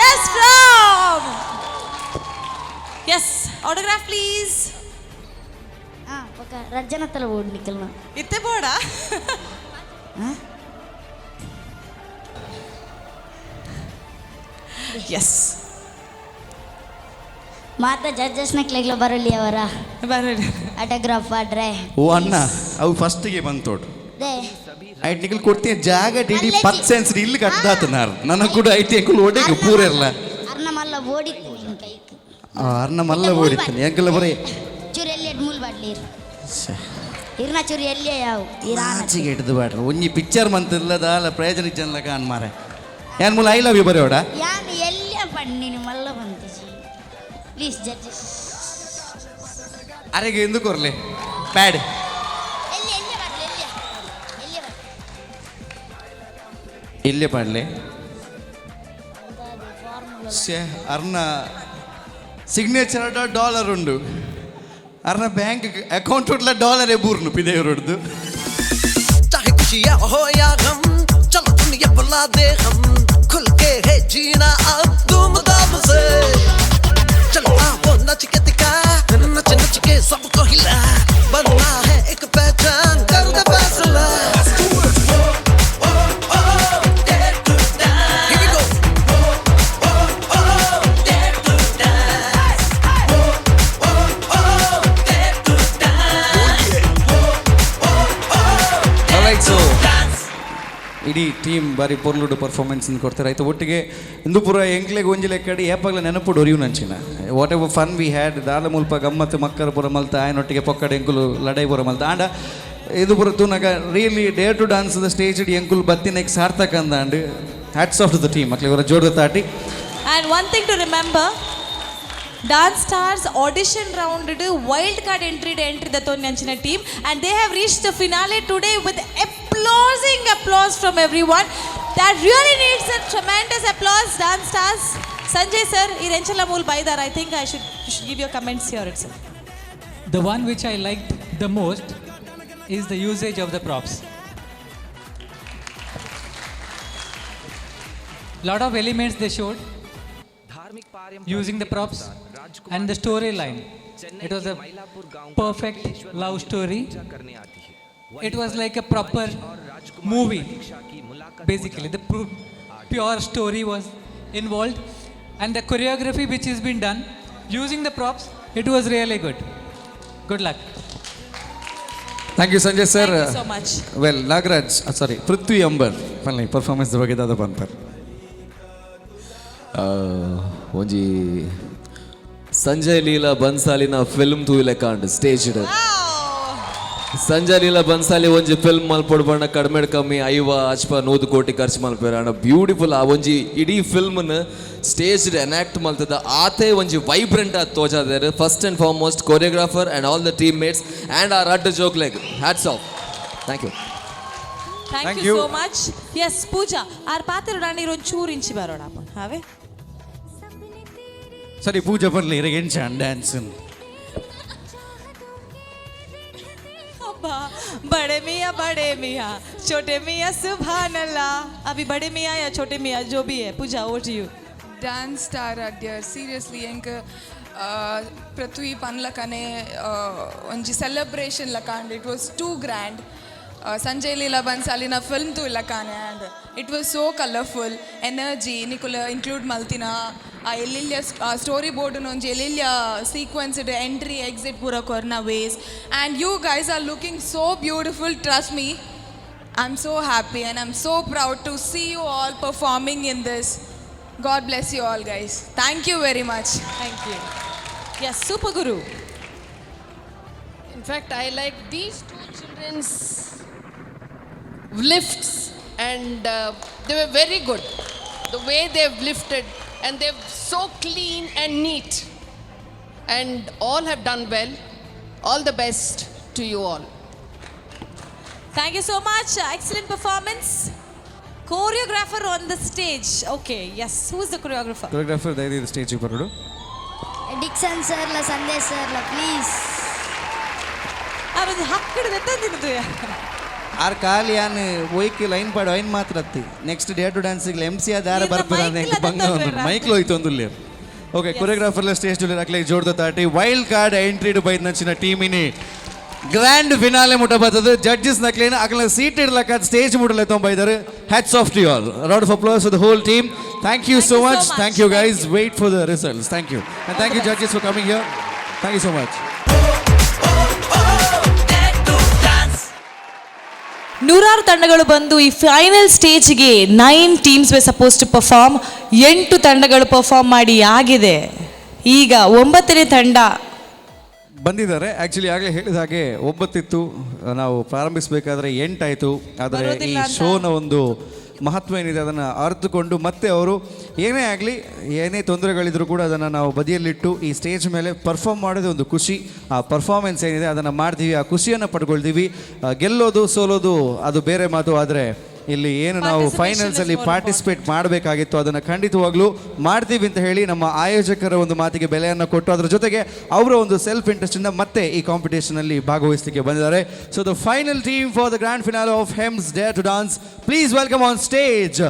Yes, from yes, autograph please. ಹಾಂ, ಪಕ್ಕ ರಜ್ಜನತ್ತಲ ಓಡ್ ನಿಕ್ಕಲ್ನ. ಇತ್ತೆ ಬೋಡ. ಎಸ್. ಮಾತ ಜಡ್ಜಸ್ ನಕ್ಲೆಗ್ಲ ಬರಲಿ, ಅವರ ಬರಲಿ. ಆಟೋಗ್ರಾಫ್ ಆಡ್ರೆ. ಓ ಅಣ್ಣ, ಅವು ಫಸ್ಟಿಗೆ ಬಂತೋಡು. They. ಐಟ್ ನಿಕಲ್ ಕೊಡ್ತೀನಿ ಜಾಗ ಡಿಡಿ 10 ಸೆನ್ಸ್ ಇಲ್ಲಿ ಕಟ್ದಾತ ನಾರ್ ನನಗೆ ಕೂಡ ಐತಿ. ಎಂಕುಲು ಒಡೆಗೆ ಪೂರ ಇರಲ್ಲ. ಅರ್ನ ಮಲ್ಲ ಓಡಿತ್ತು ನಿನ್ ಕೈಕ್. ಅರ್ನ ಮಲ್ಲ ಓಡಿತ್ತಾನೆ ಎಂಕುಲ ಬರೀ. ಚೂರು ಎಲ್ಲಿ ಮೂಲ್ ಬಾಡ್ಲಿ ಇರು ಇರ್ನ, ಚೂರು ಎಲ್ಲಿ ಯಾವು ಇರಾನ. ಆಚೆಗೆ ಹಿಡಿದು ಬ್ಯಾಡ್ರಿ. ಒಂಜಿ ಪಿಕ್ಚರ್ ಮಂತಿಲ್ಲ, ದಾಲ ಪ್ರಯೋಜನ ಜನ ಕಾಣ್ ಮಾರೆ. ಏನ್ ಮೂಲ I love you ಬರೆಯೋಡ. ಯಾನ್ ಎಲ್ಲಿ ಪಣ್ಣಿನ ಮಲ್ಲ ಬಂತಿಜಿ, ಪ್ಲೀಸ್ ಜಡ್ಜಸ್. ಅರೆಗೆ ఎందుకు ಕೊರ್ಲೆ ಪ್ಯಾಡ್. ಎಲ್ಲಿ ಎಲ್ಲಿ ಬಾಡ್ಲಿ, ಎಲ್ಲಿ ಎಲ್ಲಿ ಬಾಡ್ಲಿ? ಇಲ್ಲೇ ಪಾಡ್ಲೆ. ಶೇ, ಅರ್ನ ಸಿಗ್ನೇಚರ್ ಡಾಲರ್ ಉಂಡು. ಅರ್ನ ಬ್ಯಾಂಕ್ ಅಕೌಂಟ್ ಉಡ್ಲ ಡಾಲರ್ ಬೂರ್ನು ಪಿದೇವರೊಡ್ದು. चाहे खुशियाँ हो या गम, चलो दुनिया भुला दे हम. खुल के है जीना अब धूम धाम से. चलो आओ नच के दिखा, नच नच के सबको हिला. बनना है एक पहचान, कर दे फैसला. Here we go. Dare to dance. Dare to dance. Right, so ಇಡೀ ಟೀಮ್ ಬಾರಿ ಪೊರ್ಲುಡು ಪರ್ಫಾರ್ಮೆನ್ಸ್ ಕೊಡ್ತಾರೆ. ಆಯ್ತು, ಒಟ್ಟಿಗೆ ಇಂದು ಪೂರ ಎಂಕ್ಲೆಗ್ ಒಂಜಿ ಲೆಕ್ಕಡಿ ಏಪಾಗ್ಲ ನೆನಪುಡು ಒರಿಯು ನಂಚಿನ. Whatever fun we had, ದಾಲ ಮುಲ್ಪ ಗಮ್ಮತ್ತು ಮಕ್ಕಳ ಪೂರ ಮಲ್ತ, ಆಯನೊಟ್ಟಿಗೆ ಪೊಕ್ಕಡೆ ಎಂಕುಲು ಲಡೈ ಪೂರ ಮಲ್ತ. ಆಂಡ ಇದು ಪೂರ ತೂನಗ really dare to dance the stage ಎಂಕುಲು ಬತ್ತಿನೆಕ್ ಸಾರ್ಥಕ ಅಂದಾಂಡ್. Hats off to the team. ಮಕ್ಳಿಗೆ ಇವರ ಜೋರದ ತಾಟಿ. And one thing to remember, Dance Stars audition round wild card entry entry ದತ್ತೊಂಜಿ team, and they have reached the finale today with applauding applause from everyone. That really needs a tremendous applause, Dance Stars. Sanjay sir, ಈ ಎಂಚಲ ಮೂಲ್ ಬೈದಾರ್. I think I should give your comments here it's. The one which I liked the most is the usage of the props. Lot of elements they showed using the props and the storyline. It was a perfect love story. It was like a proper movie. Basically, the pure story was involved, and the choreography which has been done using the props, it was really good. Good luck. Thank you Sanjay sir. Thank you so much. Well, Nagaraj, sorry, Prithvi Ambar ಪನ್ಲೆ performance ಬಗ್ಗೆ ದಾದ ಪನ್ಪರ್? ಒಂಜಿ Sanjay Leela ಬನ್ಸಾಲಿನ film ತೂಯಿಲೆಕಾಂಡ್ stage. Sanjay Leela Bhansali ಒಂಜಿ film ಮಲ್ಪೊಡು ಬಣ್ಣ ಕಡಿಮೆ ಕಮ್ಮಿ 50 ಅಚ್ಪ 100 ಕೋಟಿ ಖರ್ಚು ಮಲ್ಪೇರು. ಆಂಡ ಬ್ಯೂಟಿಫುಲ್ ಆ ಒಂಜಿ ಇಡೀ ಫಿಲ್ಮ್ನ ಸ್ಟೇಜ್ ಎನಾಕ್ಟ್ ಮಲ್ತದ ಆತೆ ಒಂಜಿ ವೈಬ್ರೆಂಟ್ ಆದ್ ತೋಜಾದೇರು. First and foremost, choreographer and all the team mates and ಆ ರಡ್ಡ್ ಜೋಕ್ಲೆಗ್ hats off. Thank you. Thank you so much. Yes, Pooja R ಪಾತ್ರ ಒಂಚೂರು ಇಂಚಿ ಬರೋಣ ಹಾವೆ. ಸರಿ ಪೂಜಾ ಪನ್ಲೆ ಇರೆಗ್ ಎಂಚ ಡ್ಯಾನ್ಸ್? अब्बा, बड़े मियाँ, बड़े मियाँ, छोटे मियाँ, सुभान अल्लाह। अभी बड़े मियाँ या छोटे मियाँ जो भी है, Pooja, over to you. Dance star dear, seriously ಎಂಕ್ ಪೃಥ್ವಿ ಪನ್ಲಕನೆ ಒಂಜಿ ಸೆಲೆಬ್ರೇಷನ್ ಲಕಾಂಡ್. It was too grand. Sanjay Leela ಬನ್ಸಾಲಿನ film ತೂಲಕಾನೆ, and it was so colourful. Energy ನಿಕುಲ include ಮಲ್ತಿನ ಆ ಎಲ್ಲೆಲ್ಲ ಸ್ಟೋರಿ ಬೋರ್ಡ್ ಒಂಜಿ ಎಲ್ಲೆಲ್ಲ ಸೀಕ್ವೆನ್ಸ್ ಎಂಟ್ರಿ ಎಕ್ಸಿಟ್ ಪೂರ ಕೊರ್ನ ways, and you guys are looking so beautiful. Trust me, I am so happy and I am so proud to see you all performing in this. God bless you all, guys. Thank you very much. Thank you. Yes, Super Guru. In fact, I like these two children's lifts, and they were very good. The way they've lifted, and they're so clean and neat. And all have done well. All the best to you all. Thank you so much. Excellent performance. Choreographer on the stage. Okay, yes. Who is the choreographer? Choreographer ದಯದೀದು stage ಬರೋಡು. Dixon ಸರ್ಲ Sandesh ಸರ್ಲ please. ಅವನು ಹಕ್ಕಡದ ತಂದಿದ್ದು. R ಖಾಲಿ ಯಾನ್ ಒಯ್ಕ್ line ಪಾಡು ಐನ್ ಮಾತ್ರ ಅತ್ತಿ. Next day to dance M C ಆದ ಬರ್ಪರ ಬಂಗ ಮೈಕ್ ಹೋಯ್ತು ಒಂದು. ಓಕೆ, ಕೊರಿಯೋಗ್ರಾಫರ್ ಸ್ಟೇಜ್ ಅಕ್ಲೆ ಜೋಡ್ದ ತಾಟಿ. ವೈಲ್ಡ್ ಕಾರ್ಡ್ ಎಂಟ್ರಿ ಟು ಬೈದ್ ನಂಚಿನ ಟೀಮಿನಿ ಗ್ರ್ಯಾಂಡ್ ಫಿನಾಲೆ ಮುಟ್ಟ ಬರ್ತದೆ. ಜಡ್ಜಸ್ ನಕ್ಲೇನ ಅಕಲ ಸೀಟ್ ಇಡ್ಲಕ್ಕ ಸ್ಟೇಜ್ ಮುಟ್ಟಲೆ ತೊಂಬೈದಾರೆ. Hats off to all. Round of applause the whole team. Thank you so much. Thank you, guys. Wait for the results. Thank you, and thank you, judges, for coming here. Thank you so much. ನೂರಾರು ತಂಡಗಳು ಬಂದು ಈ final ಸ್ಟೇಜ್ಗೆ nine teams were supposed to perform. ಎಂಟು ತಂಡಗಳು perform ಮಾಡಿ ಆಗಿದೆ. ಈಗ ಒಂಬತ್ತನೇ ತಂಡ ಬಂದಿದ್ದಾರೆ. ಆ್ಯಕ್ಚುಲಿ ಆಗಲೇ ಹೇಳಿದ ಹಾಗೆ ಒಂಬತ್ತಿತ್ತು, ನಾವು ಪ್ರಾರಂಭಿಸಬೇಕಾದ್ರೆ ಎಂಟಾಯಿತು. ಆದರೆ ಈ ಬರೋದಿಲ್ಲ ಅಂತ. ಶೋನ ಒಂದು ಮಹತ್ವ ಏನಿದೆ ಅದನ್ನು ಅರಿತುಕೊಂಡು ಮತ್ತೆ ಅವರು ಏನೇ ಆಗಲಿ, ಏನೇ ತೊಂದರೆಗಳಿದ್ರು ಕೂಡ ಅದನ್ನು ನಾವು ಬದಿಯಲ್ಲಿಟ್ಟು ಈ ಸ್ಟೇಜ್ ಮೇಲೆ ಪರ್ಫಾರ್ಮ್ ಮಾಡೋದು ಒಂದು ಖುಷಿ. ಆ ಪರ್ಫಾರ್ಮೆನ್ಸ್ ಏನಿದೆ ಅದನ್ನು ಮಾಡ್ತೀವಿ, ಆ ಖುಷಿಯನ್ನು ಪಡ್ಕೊಳ್ತೀವಿ. ಗೆಲ್ಲೋದು ಸೋಲೋದು ಅದು ಬೇರೆ ಮಾತು. ಆದರೆ ಇಲ್ಲಿ ಏನು ನಾವು ಫೈನಲ್ಸಲ್ಲಿ ಪಾರ್ಟಿಸಿಪೇಟ್ ಮಾಡಬೇಕಾಗಿತ್ತು ಅದನ್ನು ಖಂಡಿತವಾಗ್ಲೂ ಮಾಡ್ತೀವಿ ಅಂತ ಹೇಳಿ ನಮ್ಮ ಆಯೋಜಕರ ಒಂದು ಮಾತಿಗೆ ಬೆಲೆಯನ್ನು ಕೊಟ್ಟು ಅದರ ಜೊತೆಗೆ ಅವರ ಒಂದು ಸೆಲ್ಫ್ ಇಂಟ್ರೆಸ್ಟಿಂದ ಮತ್ತೆ ಈ ಕಾಂಪಿಟೇಷನಲ್ಲಿ ಭಾಗವಹಿಸಲಿಕ್ಕೆ ಬಂದಿದ್ದಾರೆ. So the final team for the grand finale of Hems Dare to Dance, please welcome on stage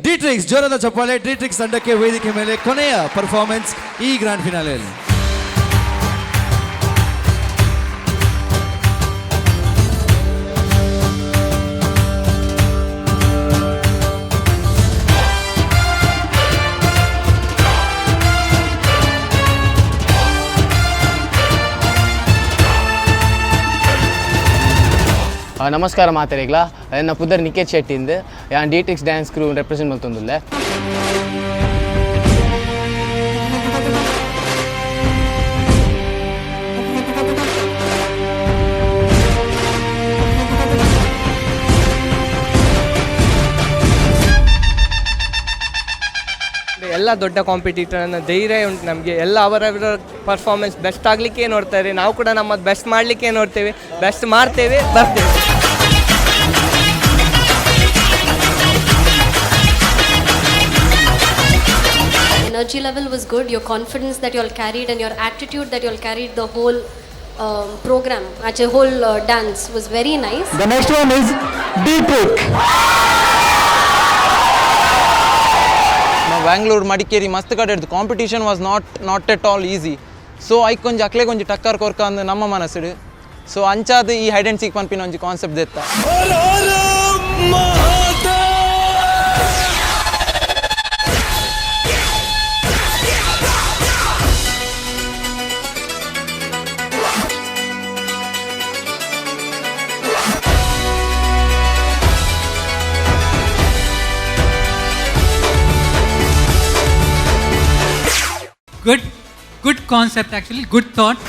Dietrichs. ಜೋರಾದ ಚಪ್ಪಾಳೆ ಡಿಟ್ರಿಕ್ಸ್ ತಂಡಕ್ಕೆ. ವೇದಿಕೆ ಮೇಲೆ ಕೊನೆಯ ಪರ್ಫಾರ್ಮೆನ್ಸ್ ಈ ಗ್ರ್ಯಾಂಡ್ ಫಿನಾಲೆಯಲ್ಲಿ. ನಮಸ್ಕಾರ ಮಾತೆರೆಗ್ಲ. ಎನ್ನ ಪುದರ್ ನಿಕೇತ್ ಶೆಟ್ಟಿಂದ್. ಯಾನ್ ಡಿಟ್ರಿಕ್ಸ್ ಡ್ಯಾನ್ಸ್ ಕ್ರೂ ರೆಪ್ರೆಸೆಂಟ್ ಮಲ್ತೊಂದುಲ್ಲೆ. ಎಲ್ಲ ದೊಡ್ಡ ಕಾಂಪಿಟೇಟರ್ ಅನ್ನೋ ಧೈರ್ಯ ಉಂಟು ನಮಗೆ. ಎಲ್ಲ ಅವರವರ ಪರ್ಫಾರ್ಮೆನ್ಸ್ ಬೆಸ್ಟ್ ಆಗಲಿಕ್ಕೆ ನೋಡ್ತಾರೆ, ನಾವು ಕೂಡ ನಮ್ಮದು ಬೆಸ್ಟ್ ಮಾಡಲಿಕ್ಕೆ ನೋಡ್ತೇವೆ, ಬೆಸ್ಟ್ ಮಾಡ್ತೇವೆ, ಬರ್ತೇವೆ. Energy level was good, your confidence that you all carried and your attitude that you all carried the whole program, actually whole dance was very nice. The next one is D-Trick. ನಾವು ಬ್ಯಾಂಗ್ಳೂರು ಮಡಿಕೇರಿ ಮಸ್ತ್ ಕಡೆ ಹಿಡ್ದು competition was not at all easy. So ಐಕ್ ಒಂಜಿ ಅಕ್ಲೆ ಒಂಜಿ ಟಕ್ಕರ್ ಕೊರ್ಕ ಅಂದ್ ನಮ್ಮ ಮನಸ್ಸುಡು. ಸೊ ಅಂಚಾದ ಈ ಹೈಡ್ ಆ್ಯಂಡ್ ಸೀಕ್ ಪನ್ಪಿನ ಒಂಜಿ concept ದೆತ್ತ. Good, good concept actually, good thought.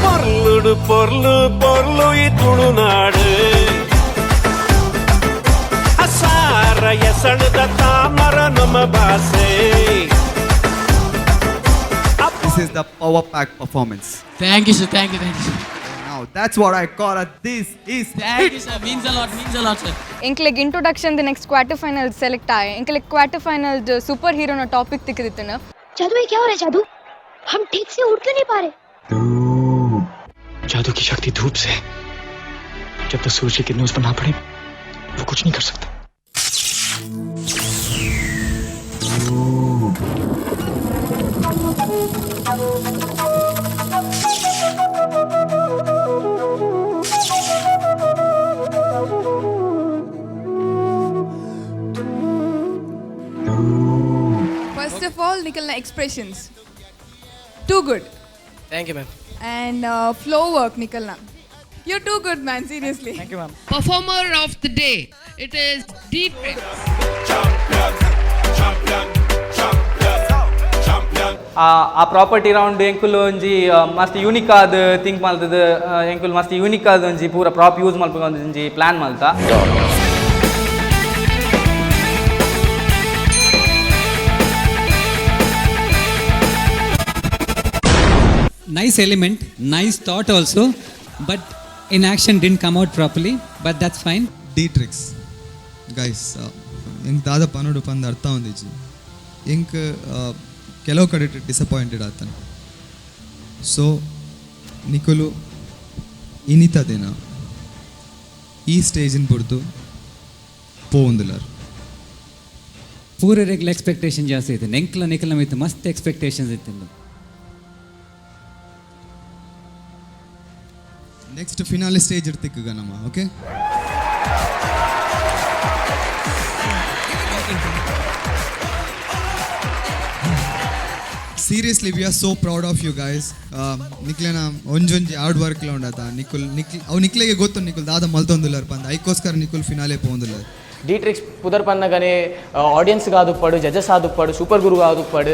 ಪೊರ್ಲುಡು ಪೊರ್ಲು ಪೊರ್ಲು ಈ ತುಳುನಾಡು ಅಸಾರ ಎಸಣದ ತಾಮರ ನಮ್ಮ ಭಾಷೆ. This is the power pack performance. Thank you, sir. Thank you, thank you, sir. Now that's what I call a this is Thank you, sir. Means a lot, means a lot, sir. ಎಂಕ್ಲೆಗ್ introduction the next quarter final select ಆಯ್ ಎಂಕ್ಲೆಗ್ quarter final super ಹೀರೋನ topic ತಿಕ್ಕಿದಿತ್ತನ. जादू ये क्या हो रहा है जादू? हम ठीक से उड़ क्यों नहीं पा रहे? जादू की शक्ति धूप से, जब तक सूरज की किरणें उस पर ना पड़े वो कुछ नहीं कर सकता। First of all, ನಿಖಲ್ನ expressions too good. Thank you ma'am. And flow work ನಿಖಲ್ನ, you too good man, seriously. Thank you ma'am. Performer of the day, it is D-Trix. ಆ ಪ್ರಾಪರ್ಟಿ ರೌಂಡ್ ಎಂಕುಲು ಒಂಜಿ ಮಸ್ತ್ ಯೂನಿಕ್ ಆದ್ ಥಿಂಕ್ ಮಲ್ತದ, ಎಂಕುಲು ಮಸ್ತ್ unique ಆದ್ ಒಂಜಿ ಪೂರ ಪ್ರಾಪ್ ಯೂಸ್ ಮಲ್ಪುಗ ಒಂಜಿ plan ಮಲ್ತ. Nice element, nice thought also, but in action didn't come out properly, but that's fine. D-Tricks. Guys, ಎಂಕ್ ದಾದ ಪನೋಡು ಪಂದ್ ಅರ್ಥ ಒಂದಿಜ್ಜಿ. ಎಂಕ್ ಕೆಲವು ಕಡೆ ಡಿಸಪಾಯಿಂಟೆಡ್ ಆತನ. ಸೊ ನಿಕುಲು ಇನಿತ ದಿನ ಈ ಸ್ಟೇಜಿನ ಬುಡ್ದು ಪೋಂದುಲರ್. ಪೂರ ರೆಗ್ಯುಲರ್ ಎಕ್ಸ್ಪೆಕ್ಟೇಷನ್ ಜಾಸ್ತಿ ಇತ್ತು, ಎಂಕ್ಲ ನಿಕಲ ಮಿತ್ತು ಮಸ್ತ್ ಎಕ್ಸ್ಪೆಕ್ಟೇಷನ್ಸ್ ಇತ್ತು. ನೆಕ್ಸ್ಟ್ ಫಿನಾಲೆ ಸ್ಟೇಜ್ ಇರ್ತಿಕ್ಕ ನಮ್ಮ, okay? Seriously, we are so proud of you guys. ನಿಕ್ಲೆನ ಒಂಜೊಂಜಿ ಹಾರ್ಡ್ ವರ್ಕ್ಲ ಉಂಡಾತ ನಿಕುಲ್ ನಿಕ್ಲ್ ಅವು ನಿಕ್ಲೆಗೆ ಗೊತ್ತು ನಿಕುಲ್ ದಾದ ಮಲ್ತೊಂದುಲ್ಲರ್ ಪಂದ್, ಐಕೋಸ್ಕರ ನಿಕುಲ್ ಫಿನಾಲೆ ಪೋಂದುಲ್ಲರ್. ಡಿ-ಟ್ರಿಕ್ಸ್ ಪುದರ್ ಪನ್ನಗನೆ ಆಡಿಯನ್ಸ್ಗೆ ಆದುಪ್ಪಡು, ಜಡ್ಜಸ್ ಆದುಪ್ಪಡು, ಸೂಪರ್ ಗುರು ಆದುಪ್ಪಡು,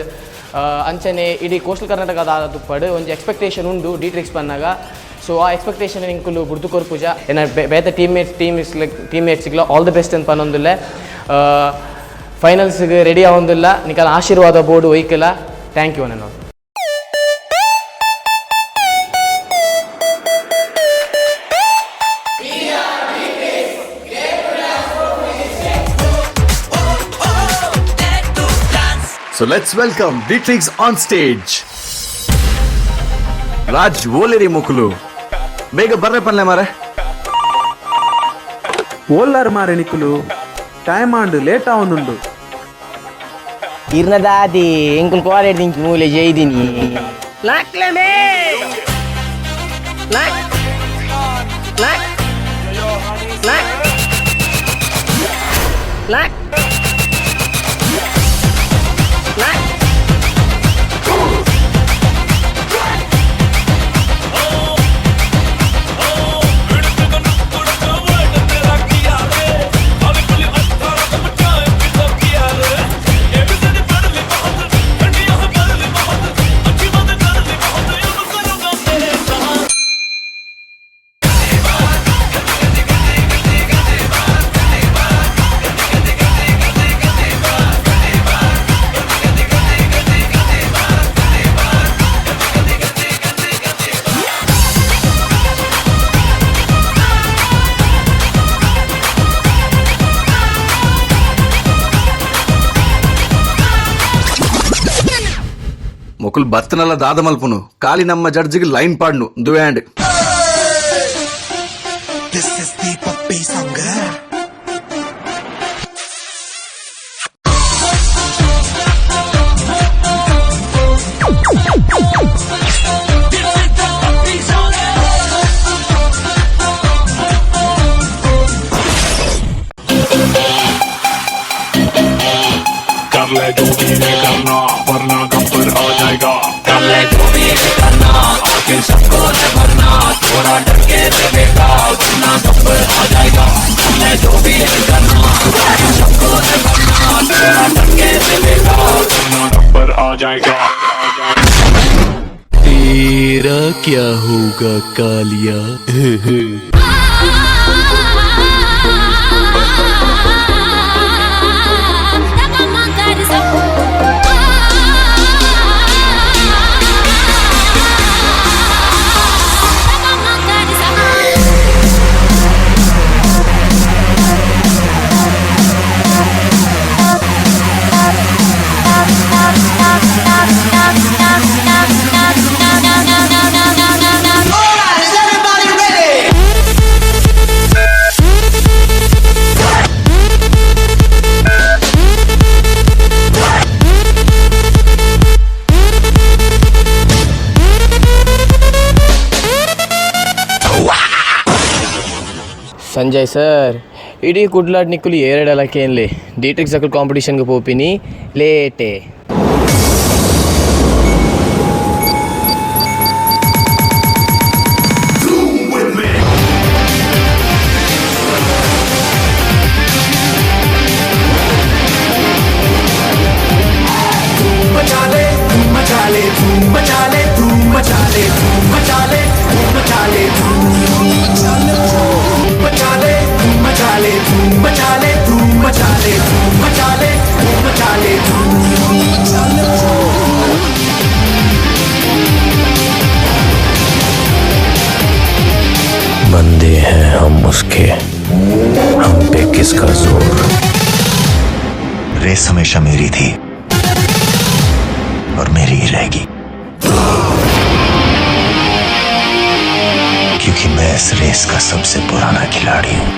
ಅಂಚನೆ ಇಡೀ ಕೋಸ್ಟಲ್ ಕರ್ನಾಟಕದ ಆದುಪ್ಪಡು ಒಂಜಿ ಎಕ್ಸ್ಪೆಕ್ಟೇಷನ್ ಉಂಡು ಡಿ-ಟ್ರಿಕ್ಸ್ ಪನ್ನಾಗ. ಸೊ ಆ ಎಕ್ಸ್ಪೆಕ್ಟೇಷನ್ ಇಂಕುಲು ಬುಡ್ದು ಕೊರ್ಪುಜ. ಎನ್ನ ಬೇತೆ ಟೀಮ್ಮೇಟ್ಸ್ ಟೀಮ್ಮೇಟ್ಸ್ಗ್ಲ ಆಲ್ the best ಅಂತ ಪನ್ನೊಂದುಲ್ಲೆ. ಫೈನಲ್ಸ್ಗೆ ರೆಡಿ ಆವೊಂದುಲ್ಲ, ನಿಕಲ ಆಶೀರ್ವಾದ ಬೋರ್ಡು ಒಯ್ಕಲ. Thank you ನಾನು. So let's welcome D-Trix on stage. Raj ಓಲೇರಿ ಮುಕುಲು ಬೇಗ ಬರ್ರೆ ಪನ್ಲೆ ಮಾರೆ. ಓಲ್ಲಾರ್ ಮಾರೆ ನಿಕುಲು ಟೈಮ್ ಆಂಡ್ ಲೇಟ್ ಆವೊಂದುಂಡು. ಇರ್ನದಾದಿ ಎಂಕುಲು ಕೋಆರ್ಡಿನೇಟ್ ದಿಂಚಿ ಮೂಲೆ ಜೈದಿನಿ. ಲಾಕ್ಲೆಮೇ lock lock lock lock lock. ಮೊಕುಲ್ ಬತ್ತನಲ್ಲ ದಾದ ಮಲ್ಪುನು ಕಾಲಿ ನಮ್ಮ ಜಡ್ಜಿಗೆ ಲೈನ್ ಪಾಡ್ನು ದುವ್ಯಾಂಡ್. This is the puppy song. कर ले जो भी है करना वरना गब्बर आ जाएगा। कर ले जो भी है करना आके सबको है भरना, थोड़ा डर के लगेगा वरना गब्बर आ जाएगा। कर ले जो भी है करना आके सबको है भरना, थोड़ा डर के लगेगा वरना गब्बर आ जाएगा। तेरा क्या होगा कालिया? ಸಂಜಯ್ ಸರ್, ಇಡೀ ಕುಡ್ಲಾಡ್ ನಿಕ್ಕುಲು ಏರಡಲಕ್ಕೇನ್ಲೆ ಡಿಟ್ರಿಕ್ಸ್ ಅಕುಲ್ ಕಾಂಪಿಟಿಷನ್ಗೆ ಪೋಪಿನಿ ಲೇಟೆ. मचा ले मचा ले मचा ले मचा ले मचा ले मचा ले मचा ले मचा ले मचा ले मचा ले मचा ले मचा ले। बंदे हैं हम उसके, हम पे किसका जोर? रेस हमेशा मेरी थी और मेरी ही रहेगी, क्योंकि मैं इस रेस का सबसे पुराना खिलाड़ी हूं।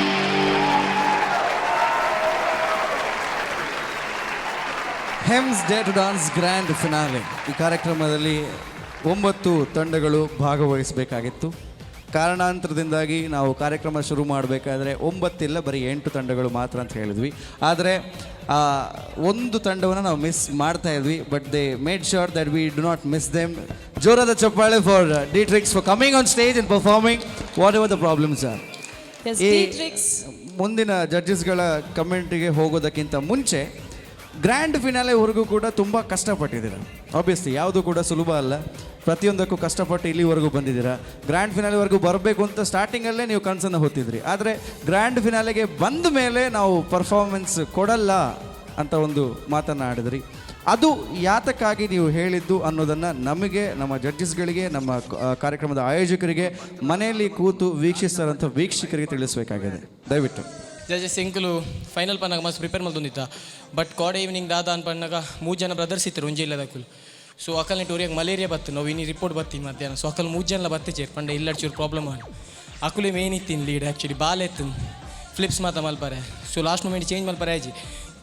Hems dare to dance grand finale ಈ ಕಾರ್ಯಕ್ರಮದಲ್ಲಿ 9 ತಂಡಗಳು ಭಾಗವಹಿಸಬೇಕಾಗಿತ್ತು. ಕಾರಣಾಂತರದಿಂದಾಗಿ ನಾವು ಕಾರ್ಯಕ್ರಮ ಶುರು ಮಾಡಬೇಕಾದ್ರೆ 9 ಇಲ್ಲ, ಬರೀ 8 ತಂಡಗಳು ಮಾತ್ರ ಅಂತ ಹೇಳಿದ್ವಿ. ಆದರೆ ಒಂದು ತಂಡವನ್ನು ನಾವು ಮಿಸ್ ಮಾಡ್ತಾ ಇದ್ವಿ. But they made sure that we do not miss them. ಜೋರಾದ ಚಪ್ಪಾಳೆ for Dietrichs for coming on stage and performing whatever the problems are. ಮುಂದಿನ ಜಡ್ಜಸ್ಗಳ ಕಮೆಂಟಿಗೆ ಹೋಗೋದಕ್ಕಿಂತ ಮುಂಚೆ ಗ್ರ್ಯಾಂಡ್ ಫಿನಾಲೆವರೆಗೂ ಕೂಡ ತುಂಬ ಕಷ್ಟಪಟ್ಟಿದ್ದೀರ. ಆಬ್ವಿಯಸ್ಲಿ ಯಾವುದು ಕೂಡ ಸುಲಭ ಅಲ್ಲ, ಪ್ರತಿಯೊಂದಕ್ಕೂ ಕಷ್ಟಪಟ್ಟು ಇಲ್ಲಿವರೆಗೂ ಬಂದಿದ್ದೀರಾ. ಗ್ರ್ಯಾಂಡ್ ಫಿನಾಲೆವರೆಗೂ ಬರಬೇಕು ಅಂತ ಸ್ಟಾರ್ಟಿಂಗಲ್ಲೇ ನೀವು ಕನಸನ್ನು ಹೊತ್ತಿದ್ರಿ. ಆದರೆ ಗ್ರ್ಯಾಂಡ್ ಫಿನಾಲೆಗೆ ಬಂದ ಮೇಲೆ ನಾವು ಪರ್ಫಾರ್ಮೆನ್ಸ್ ಕೊಡಲ್ಲ ಅಂತ ಒಂದು ಮಾತನ್ನು ಆಡಿದ್ರಿ. ಅದು ಯಾತಕ್ಕಾಗಿ ನೀವು ಹೇಳಿದ್ದು ಅನ್ನೋದನ್ನು ನಮಗೆ, ನಮ್ಮ ಜಡ್ಜಸ್ಗಳಿಗೆ, ನಮ್ಮ ಕಾರ್ಯಕ್ರಮದ ಆಯೋಜಕರಿಗೆ, ಮನೆಯಲ್ಲಿ ಕೂತು ವೀಕ್ಷಿಸ್ತಾರಂಥ ವೀಕ್ಷಕರಿಗೆ ತಿಳಿಸಬೇಕಾಗಿದೆ ದಯವಿಟ್ಟು. ಜಡ್ಜಸ್ ಎಂಕುಲು ಫೈನಲ್ ಪನ್ನಾಗ ಮಸ್ತ್ ಪ್ರಿಪೇರ್ ಮಲ್ತೊಂದಿತ್ತ. ಬಟ್ ಕಾಡ್ ಈವ್ನಿಂಗ್ ದಾದ ಅನ್ಪನ್ನಾಗ 3 ಜನ ಬ್ರದರ್ಸ್ ಇತ್ತರು ಒಂಜಿ ಇಲ್ಲದಕ್ಕುಲು. ಸೊ ಅಕಲ್ನೆಟ್ ಊರಿಗೆ ಮಲೇರಿಯಾ ಬತ್ತು, ನಾವು ಇನ್ನಿ ರಿಪೋರ್ಟ್ ಬತ್ತಿ ಮಧ್ಯಾಹ್ನ. ಸೊ ಅಕಲ್ 3 ಜನಲ ಬತ್ತೆ ಚೇರ್ ಪಂಡ ಇಲ್ಲ ಚೂರು ಪ್ರಾಬ್ಲಮ್ ಆನ್ ಅಕುಲಿ ಮೇನ್ ಇತ್ತಿನ ಲೀಡ್ ಆ್ಯಕ್ಚುಲಿ ಬಾಲ್ ಎತ್ತಿನ ಫ್ಲಿಪ್ಸ್ ಮಾತ ಮಲ್ಪರೆ. ಸೊ ಲಾಸ್ಟ್ ಮೂಮೆಂಟ್ ಚೇಂಜ್ ಮಲ್ಪರೆ ಆಜಿ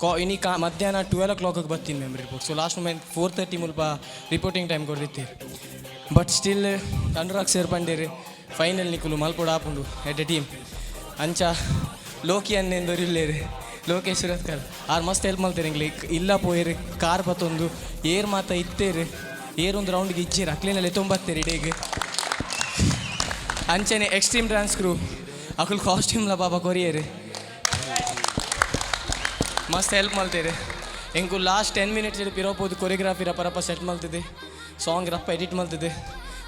ಕಾ ಇನಿ ಕಾ ಮಧ್ಯಾಹ್ನ 12 o'clock ಬತ್ತೀನಿ ma'am report. So last moment 4:30 ಮುಲ್ಪ ರಿಪೋರ್ಟಿಂಗ್ ಟೈಮ್ ಕೊಡ್ದಿತ್ತೀರಿ. ಬಟ್ ಸ್ಟಿಲ್ ಅನುರಾಗ್ ಸೇರ್ ಪಂಡೇರಿ ಫೈನಲ್ ನಿಕುಲು ಮಲ್ಪೊಡು ಆಪುಂಡು ಎಟ್ ಎ ಟೀಮ್. ಅಂಚ ಲೋಕಿ ಅನ್ನೆಂದೊರು ಇಲ್ಲೇರಿ ಲೋಕೇಶ್ ಸುರತ್ಕರ್ ಆರು ಮಸ್ತ್ ಹೆಲ್ಪ್ ಮಲ್ತೇರಿ ಎಂಗ್ಲೆ. ಇಲ್ಲ ಪೋಯೇರು ಕಾರ್ ಬತ್ತೊಂದು ಏರ್ ಮಾತ ಇತ್ತೇರು ಏರೊಂದು ರೌಂಡ್ಗೆ ಇಜ್ಜೇರು ಅಕ್ಲೇನಲ್ಲಿ ತೊಂಬತ್ತೇರಿ ಇಡೀಗ. ಅಂಚನೆ ಎಕ್ಸ್ಟ್ರೀಮ್ ಡ್ಯಾನ್ಸ್ ಕ್ರೂ ಅಕುಲ್ ಕಾಸ್ಟ್ಯೂಮ್ಲ ಪಾಪ ಕೊರಿಯೇರು ಮಸ್ತ್ ಹೆಲ್ಪ್ ಮಲ್ತೇರು. ಎಂಕು ಲಾಸ್ಟ್ 10 ಮಿನಿಟ್ಸ್ ಪಿರೋಪೋದು ಕೊರಿಯೋಗ್ರಾಫಿ ರಪ್ಪ ರಪ್ಪ ಸೆಟ್ ಮಲ್ತದೆ, ಸಾಂಗ್ ರಪ್ಪ ಎಡಿಟ್ ಮಲ್ತದೆ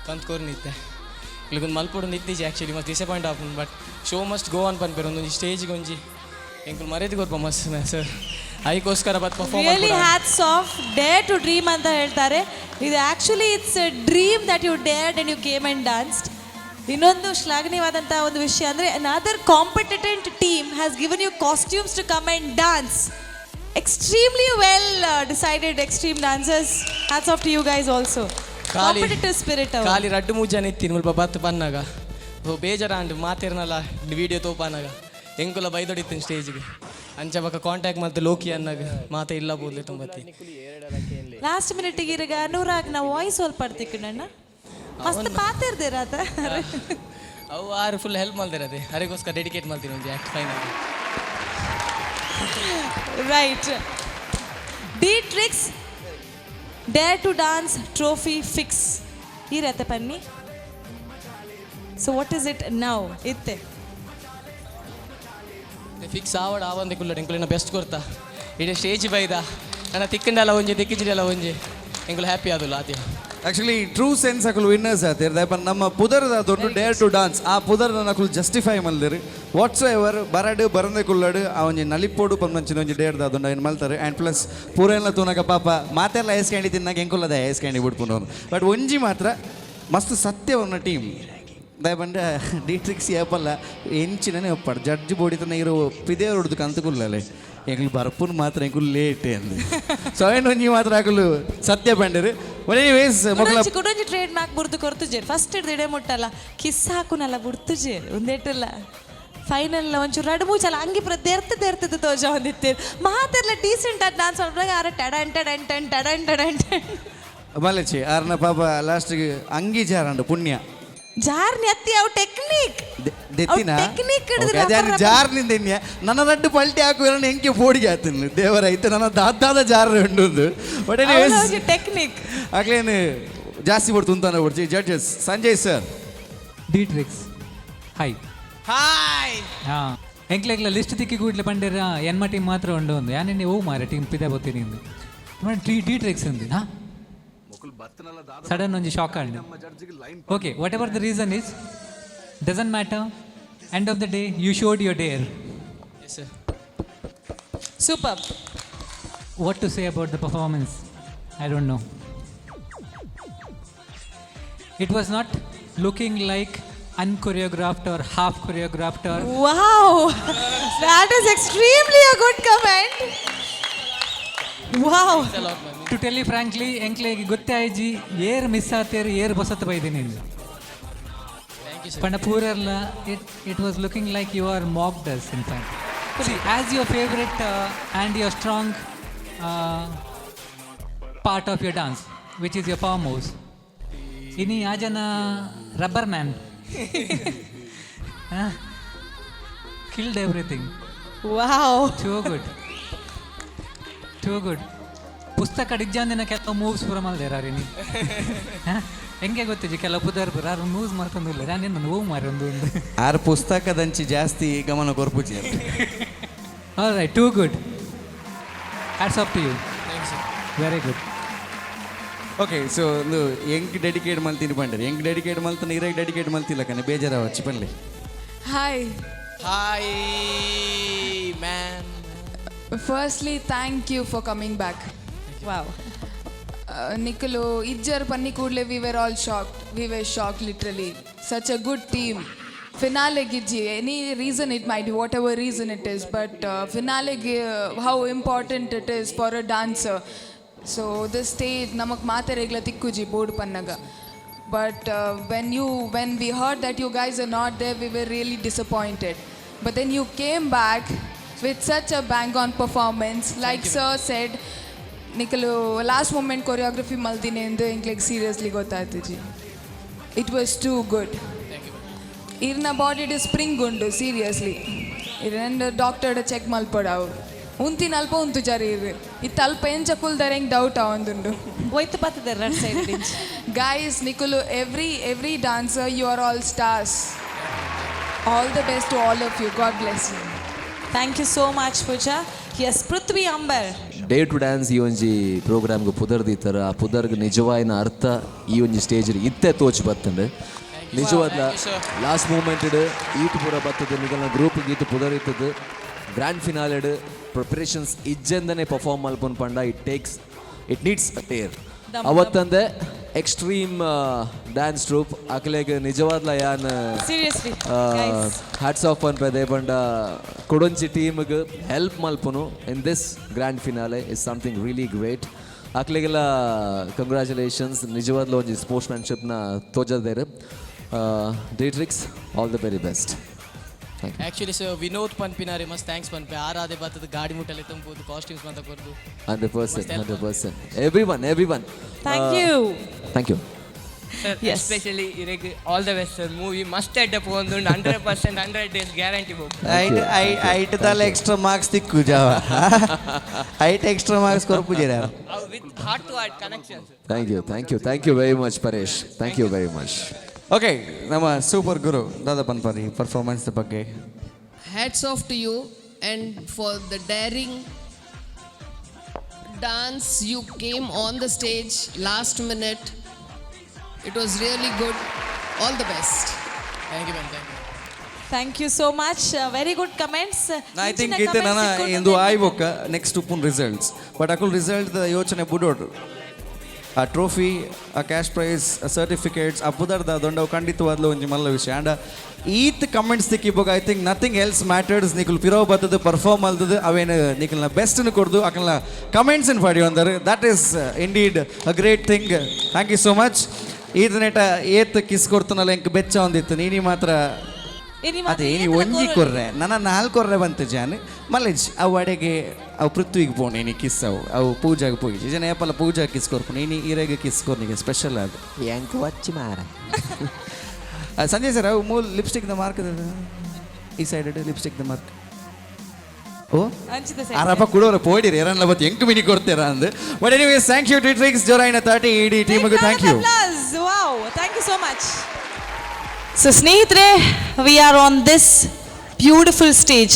ಕಂತ್ ಕೋರ್ ನಿತ್ತೆ. ಇಲ್ಲಿಗೊಂದು ಮಲ್ಪೊಡು ನಿತ್ತೀಜಿ ಆ್ಯಕ್ಚುಲಿ ಮಸ್ತ್ ಡಿಸಪಾಯಿಂಟ್ ಆಪುಂಡು. ಬಟ್ ಶೋ ಮಸ್ಟ್ ಗೋ ಅನ್ ಪನ್ಪೇರು ಒಂದೊಂದು ಸ್ಟೇಜ್ಗೆ ಒಂಜಿ ಎಂಕುಲು ಮರ್ಯಾದೆ ಕೊರ್ಪ ಮಸ್ತ್ ಸರ್ ಐಕೋಸ್ಕರ ಬತ್ perform really hats off, dare to dream ಅಂತ ಹೇಳ್ತಾರೆ. ಇದು actually it's a dream that you dared and you came and danced. ಇನ್ನೊಂದು ಶ್ಲಾಘನೀಯವಾದಂಥ ಒಂದು ವಿಷಯ ಅಂದರೆ another competent team has given you costumes to come and dance. Extremely well decided extreme dancers. Hats off to you guys also. ಖಾಲಿ competitive spirit. ಖಾಲಿ ರಡ್ಡು ಮೂರು ಜನ ಇತ್ತೀನಿ ಮುಲ್ಪ ಬತ್ತು ಪನ್ನಾಗ. ಓ ಬೇಜಾರಾಂಡ್ ಮಾತೇರ್ನಲ್ಲ ವಿಡಿಯೋ ತೋಪಾನಾಗ ಎಂಕುಲ ಬೈದೊಡಿತ್ತೀನಿ ಸ್ಟೇಜ್ಗೆ. ಅಂಚ ಬಕ್ಕ ಕಾಂಟ್ಯಾಕ್ಟ್ ಮಲ್ತು ಲೋಕಿ ಅನ್ನಾಗ ಮಾತೆ ಇಲ್ಲ ಬೋದ್ಲೆ ತುಂಬತ್ತಿ. ಲಾಸ್ಟ್ ಮಿನಿಟ್ ಇರಗ ಅನುರಾಗ್ ನಾ ವಾಯ್ಸ್ ಸ್ವಲ್ಪ ಪಡ್ತಿಕ್ಕಣ್ಣ ಮಸ್ತ್ ಪಾತಿರ್ದಿರ ಆತ. ಅವು ಆರು ಫುಲ್ ಹೆಲ್ಪ್ ಮಲ್ದಿರ, ಅದೇ ಅರೆಗೋಸ್ಕರ ಡೆಡಿಕೇಟ್ ಮಾಡ್ತೀನಿ ಒಂದು act final. Right, D Tricks dare to dance trophy fix ಈ ರತೆ ಪನ್ನಿ. So what is it now ಇತ್ತೆ? ಫಿಕ್ಸ್ ಆವಡ ಆವಂದೆ ಕುಲ್ಲಡ ಎಂಕುಲಿನ ಬೆಸ್ಟ್ ಕೊರ್ತಾ ಇಡೀ ಸ್ಟೇಜ್ ಬೈದ ನನ್ನ ತಿಕ್ಕಂಡಲ್ಲ ಒಂಜಿ ತಿಕ್ಕಿಜಿಡಲ್ಲ ಒಂಜಿ ಎಂಕುಲು ಹ್ಯಾಪಿ ಆದುಲ್ಲ ಆತೆ. ಆಕ್ಚುಲಿ ಟ್ರೂ ಸೆನ್ಸ್ ಅಕುಲು ವಿನ್ನರ್ಸ್ ಆತಿರ್. ದಾಯೆ ನಮ್ಮ ಪುದರ್ದ ದೊಡ್ಡ ಡೇರ್ ಟು ಡಾನ್ಸ್, ಆ ಪುದರ್ ಅಕುಲು ಜಸ್ಟಿಫೈ ಮಲ್ದಿರು. ವಾಟ್ಸ್ ಎವರ್ ಬರಡು ಬರಂದೆ ಕುಲ್ಲಡು ಆ ಒಂಜಿ ನಲಿಪೋಡು ಪಂಚಿನ ಒಂಜಿ ಡೇರ್ ದಾದುಂಡು ಏನು ಮಲ್ತಾರೆ. ಆ್ಯಂಡ್ ಪ್ಲಸ್ ಪೂರೆಲ್ಲ ತೂನಗ ಪಾಪ ಮಾತೆಲ್ಲ ಐಸ್ ಕ್ಯಾಂಡಿ ತಿನ್ನಾಗ ಎಂಕುಲ್ಲದ ಐಸ್ ಕ್ಯಾಂಡಿ ಬಿಡ್ಪುನವ್ರು. ಬಟ್ ಒಂಜಿ ಮಾತ್ರ ಮಸ್ತ್ ಸತ್ಯವನ್ನ ಟೀಮ್. ದಾಯ ಪಂಡ ಡಿಟ್ರಿಕ್ಸ್ ಏಪಲ್ಲ ಎಂಚಿನನೇ ಒಪ್ಪಾಡು ಜಡ್ಜ್ ಬೋಡಿತನ ಇರೋ ಪಿದೇವರು ಹುಡ್ದು ಕಂತ ಕುಲ್ಲಲೆ ಎಂಕುಲು ಬರ್ಪುನ್ ಮಾತ್ರ ಎಂಕುಲು ಲೇಟ್ ಅಂದು. ಸೊ ಏನು ಒಂಜಿ ಮಾತ್ರ ಅಕುಲು ಸತ್ಯ ಪಂಡರು. ಎನಿವೇಸ್ ಮೊಕಲ ಕುಡೊಂಜಿ ಕುಡೊಂಜಿ ಟ್ರೇಡ್ ಮಾರ್ಕ್ ಬುರ್ದು ಕೊರ್ತುಜೇರ್. ಫಸ್ಟ್ ಹಿಡ್ದು ಇಡೆ ಮುಟ್ಟಲ್ಲ ಕಿಸ್ ಹಾಕುನಲ್ಲ ಬುಡ್ತುಜೇರ್. ಒಂದೇಟಲ್ಲ ಫೈನಲ್ ಒಂಚೂರು ರಡು ಮೂಚಲ್ಲ ಅಂಗಿ ಪೂರ ದೆರ್ತು ದೆರ್ತದ ತೋಜ ಹೊಂದಿತ್ತೇರು. ಮಾತೆರ್ಲ ಡೀಸೆಂಟ್ ಆದ್ ಡಾನ್ಸ್ ಮಾಡ್ದಾಗ ಆರ ಟಡನ್ ಟಡನ್ ಟನ್ ಟಡನ್ ಟಡನ್ ಟನ್. ಮಲಚಿ ಆರ್ನ ಪಾಪ ಲಾಸ್ಟ್ಗೆ ಅಂಗಿ ಜಾರಂಡು ಪುಣ್ಯ. ಜಾರ್ನಿ ಅತ್ತಿ ಅವು ಟೆಕ್ನಿಕ್. ದೆತ್ತಿನ ಟೆಕ್ನಿಕ್. ಜಾರ್ನಿಂದ ಎನ್ಯ ನನ್ನ ರಡ್ಡು ಪಲ್ಟಿ ಹಾಕುವ ಎಂಕೆ ಪೋಡಿಗೆ ಆತನು ದೇವರ ಐತೆ ನನ್ನ ದಾದಾದ ಜಾರ ಉಂಡು. But anyways technique. ಆಗ್ಲೇನು ಜಾಸ್ತಿ ಬಿಡ್ತು ಅಂತಾನೆ ಬಿಡ್ಸಿ. Judges, Sanjay sir. D Tricks, hi. Hi. ಹಾಂ, ಎಂಕ್ಲೆಗ್ಲ ಲಿಸ್ಟ್ ತಿಕ್ಕಿ ಕೂಡ್ಲೆ ಪಂಡೆರ ಎನ್ಮ ಟೀಮ್ ಮಾತ್ರ ಉಂಡು ಒಂದು ಯಾನೆ ಓ ಮಾರೆ ಟೀಮ್ ಪಿದೆ ಬತ್ತೀನಿ ಡಿ ಡಿ ಟ್ರಿಕ್ಸ್ ఉంది. ಹಾಂ, ಸಡನ್ ಒಂಜಿ shock and okay, whatever the reason is, doesn't matter. End of the day, you showed your dare. Yes sir. Super. What to say about the performance? I don't know. It was not looking like unchoreographed or half choreographed or Wow, that is extremely a good comment. Wow. To tell you frankly, ಎಂಕ್ಲೆಗ್ ಗೊತ್ತೇ ಆಯ್ಜಿ ಏರ್ miss ಆತೇರ್ ಏರ್ ಬಸತ್ ಬೈದಿನಿ. Thank you sir. ಪಂಡ ಪೂರೆರ್ಲ it was looking like you are mocked us. In fact, see, as your favourite and your strong part of your dance, which is your power moves, ಇನಿ ಆ ಜನ rubber man killed everything. Wow. Too good, too good. ಪುಸ್ತಕ ಡಿಜ್ಜಾಂದಿನ ಕೆಲವು moves ಪೂರ ಮಲ್ದೇರ ನೀ ಹೆಂಗೆ ಗೊತ್ತಿಜಿ ಕೆಲವು ಪುದರ್ ಪೂರ ಆರು ಮೂವ್ಸ್ ಮಾಡ್ಕೊಂದಿಲ್ಲ. ನಾನು ಇನ್ನು ನೋವು ಮಾರಿ ಒಂದು ಒಂದು. ಆರ್ ಪುಸ್ತಕದಂಚಿ ಜಾಸ್ತಿ ಗಮನ ಕೊರ್ಪುಜಿ. All right, too good. Hats off to you. Thank you sir. Very good. Okay, so ಒಂದು ಎಂಕ್ ಡೆಡಿಕೇಟ್ ಮಲ್ತೀನಿ ಪಂಡರಿ. ಎಂಕ್ ಡೆಡಿಕೇಟ್ ಮಲ್ತಾನೆ ಇರಾಗ ಡೆಡಿಕೇಟ್ ಮಲ್ತಿಲ್ಲ ಕಣೆ ಬೇಜಾರಾವಚ್ಚಿ ಪನ್ಲೆ. Hi. Hi ma'am. Firstly, thank you for coming back. Wow. ನಿಕುಲು ಇಜ್ಜರ್ ಪನ್ನಿ ಕೂಡಲೇ we were all shocked. We were shocked, literally. Such a good team. Finale ಗಿಜ್ಜಿ, any reason it might, whatever reason it is, but ಫಿನಾಲೆಗೆ how important it is for a dancer. So the stage ನಮಗೆ ಮಾತೆರೆಗ್ಲ ತಿಕ್ಕುಜಿ board Pannaga. But when we heard that you guys are not there, we were really disappointed. But then you came back with such a bang on performance. Like sir said, ನಿಕಲು last moment choreography ಮಲ್ತೀನಿ ಎಂದು ಎಂಕ್ಲೆಗ್ seriously ಗೊತ್ತಾಯ್ತುಜಿ. It was too good. ಇರ್ನ ಬಾಡಿಡ್ spring ಉಂಡು seriously. ಇರೆಂಡ್ doctor check ಮಲ್ಪಡವು. ಉಂತಿನ ಅಲ್ಪ ಉಂತು ಜರಿ ಇರು ಇತ್ತು ಅಲ್ಪ ಎಂಚ ಕುಲ್ದಾರೆ ಹೆಂಗೆ ಡೌಟ್ ಆವೊಂದುಂಡು. ಒಯ್ತು ಬರ್ತದೆ ರಡ್ ಸೈಡ್. Guys, ನಿಕುಲು, every dancer, you are all stars. All the best to all of you. God bless you. Thank you so much, Pooja. Yes, Prithvi Ambar. Dare to dance ಈ ಒಂಜಿ ಪ್ರೋಗ್ರಾಮ್ಗೆ ಪುದರ್ ದೀತರ. ಆ ಪುದರ್ಗ್ ನಿಜವಾಯಿನ ಅರ್ಥ ಈ ಒಂಜಿ ಸ್ಟೇಜ್ ಇತ್ತೆ ತೋಚ್ ಬತ್ತಂಡು. ನಿಜವಾದ ಲಾಸ್ಟ್ ಮೂಮೆಂಟ್ ಈತ್ ಪೂರ ಬತ್ತದ ನಿಗಲ್ನ ಗ್ರೂಪ್ ಗೀತು ಪುದರ್ ಇತ್ತದು. ಗ್ರ್ಯಾಂಡ್ ಫಿನಾಲೆಡ್ ಪ್ರಿಪರೇಷನ್ಸ್ ಇಜ್ಜಂದನೆ ಪರ್ಫಾರ್ಮ್ ಮಲ್ಪುನ್ ಪಂಡ it takes, it needs a dare. ಅವತ್ತಂದೆ ಎಕ್ಸ್ಟ್ರೀಮ್ ಡ್ಯಾನ್ಸ್ ಟ್ರೂಪ್ ಅಕ್ಲೆಗ್ ನಿಜವಾದ್ಲ ಯಾನ್ ಸೀರಿಯಸ್ಲಿ. ಹ್ಯಾಟ್ಸ್ ಆಫ್ ಪನ್ಪೆ. ಪಂಡ ಕೊಡೊಂಚಿ ಟೀಮ್ಗೆ ಹೆಲ್ಪ್ ಮಲ್ಪುನು in this grand finale is something really great. ಅಕ್ಲೆಗೆಲ್ಲ congratulations. ನಿಜವಾದ್ಲ ಒಂಜಿ ಸ್ಪೋರ್ಟ್ಸ್ ಮ್ಯಾನ್ಶಿಪ್ನ ತೋಜದೇರು. Dietrichs, all the very best. Thank you. Actually sir, Vinod ಪನ್ಪಿನಾರೆ ಮಸ್ತ್ thanks ಪನ್ಪೆ. ಆರಾಧೆ ಬತ್ತದ ಗಾಡಿ ಮುಟ್ಟಲೆ ತಂಪೋದು, ಕಾಸ್ಟ್ಯೂಮ್ಸ್ ಮಾತ ಕೊರ್ದು. 100%, 100%. Everyone, everyone. Thank you. Thank you. Sir, especially ಇರೆಗ್ all the best sir. Movie ಮಸ್ತ್ ಎಡ್ಡೆ ಪೋಂದುಂಡು, 100% 100 ಡೇಸ್ ಗ್ಯಾರಂಟಿ ಬೋಕು. ಐಟ್ I ಐಟ್ ದಾಲ ಎಕ್ಸ್ಟ್ರಾ ಮಾರ್ಕ್ಸ್ ತಿಕ್ಕು ಜಾವ. ಐಟ್ ಎಕ್ಸ್ಟ್ರಾ ಮಾರ್ಕ್ಸ್ ಕೊರ್ಪುಜೆರ. With heart to heart connection. Thank you, thank you, thank you very much, Paresh. Thank you very much. Okay, ನಮ್ಮ ಸೂಪರ್ ಗುರು ದಾದಾ ಪನ್ಪರಿ ಪರ್ಫಾರ್ಮೆನ್ಸ್ ಬಗ್ಗೆ. Hats off to you and for the daring dance. You came on the stage last minute. It was really good. All the best. Thank you, ma'am. Thank you. Thank you so much. Very good comments. I think ಇತ್ತೆ ನನ್ನ ಇಂದು ಆಯ್ಬೊಕ್ಕ next ಉಪ್ಪುನ್ results. But ಅಕುಲ್ result ಯೋಚನೆ ಬುಡೋಡು. ಆ trophy, ಆ cash prize, ಆ certificates, ಆ ಪುದರ್ದ ದೊಂಡವು ಖಂಡಿತವಾದ್ಲು ಒಂಜಿ ಮಲ್ಲ ವಿಷಯ. ಆ್ಯಂಡ್ ಈತ್ ಕಮೆಂಟ್ಸ್ ತಿಕ್ಕಿಬೋಗ I think nothing else matters. ನಿಕುಲ್ ಪಿರೋ ಬತ್ತದು, ಪರ್ಫಾರ್ಮ್ ಅಲ್ದದು, ಅವೇನು ನಿಕಲ್ನ ಬೆಸ್ಟ್ನ ಕೊಡ್ದು ಅಕಲ್ನ ಕಮೆಂಟ್ಸ್ ಪಡಿ ಒಂದರು. That is indeed a great thing. Thank you so much. ಈತ ನೆಟ ಏತ್ ಕಿಸ್ ಕೊಡ್ತನಲ್ಲ, ಎಂಕ್ ಬೆಚ್ಚ ಒಂದಿತ್ತು. ನೀನಿ ಮಾತ್ರ ಅದೇ ನೀ ಒಂಜಿ ಕೊರ್ರೆ, ನನ್ನ ನಾಲ್ಕು ಕೊರ್ರೆ ಬಂತು ಜಾನ್ ಮಲ್ಲೇಜ್. ಅವು ಅಡೆಗೆ ಅವು ಪೃಥ್ವಿಗೆ ಪೋಣೆ ನೀ ಕಿಸ್. ಅವು ಅವು ಪೂಜಾಗೆ ಪೋಯಿ ಜನ ಏಪಲ್ಲ ಪೂಜಾ ಕಿಸ್ ಕೊರ್ಪು. ನೀನು ಈರೆಗೆ ಕಿಸ್ ಕೊರ್ನಿಗೆ ಸ್ಪೆಷಲ್ ಅದು. ಎಂಕ್ ವಚ್ಚಿ ಮಾರ. ಸಂಜಯ್ ಸರ್, ಅವು ಮೂಲ ಲಿಪ್ಸ್ಟಿಕ್ the mark, ಈ ಸೈಡ್ ಲಿಪ್ಸ್ಟಿಕ್ the mark. ಓ. ಅಂಚಿದ side. ಆರಪ್ಪ ಕುಡೋರ ಪೋಡಿರಿ ಎರನ್ಲ ಬತ್ತು ಎಂಕ್ ಮಿನಿ ಕೊಡ್ತೀರಾ ಅಂದು. But anyways, thank you ಡಿಟ್ರಿಕ್ಸ್. ಜೋರಾಯಿನ ತಾಟಿ ಇಡೀ ಟೀಮಿಗೆ. Thank you. Wow, thank you so much. So ಸ್ನೇಹಿತರೆ, we are on this beautiful stage,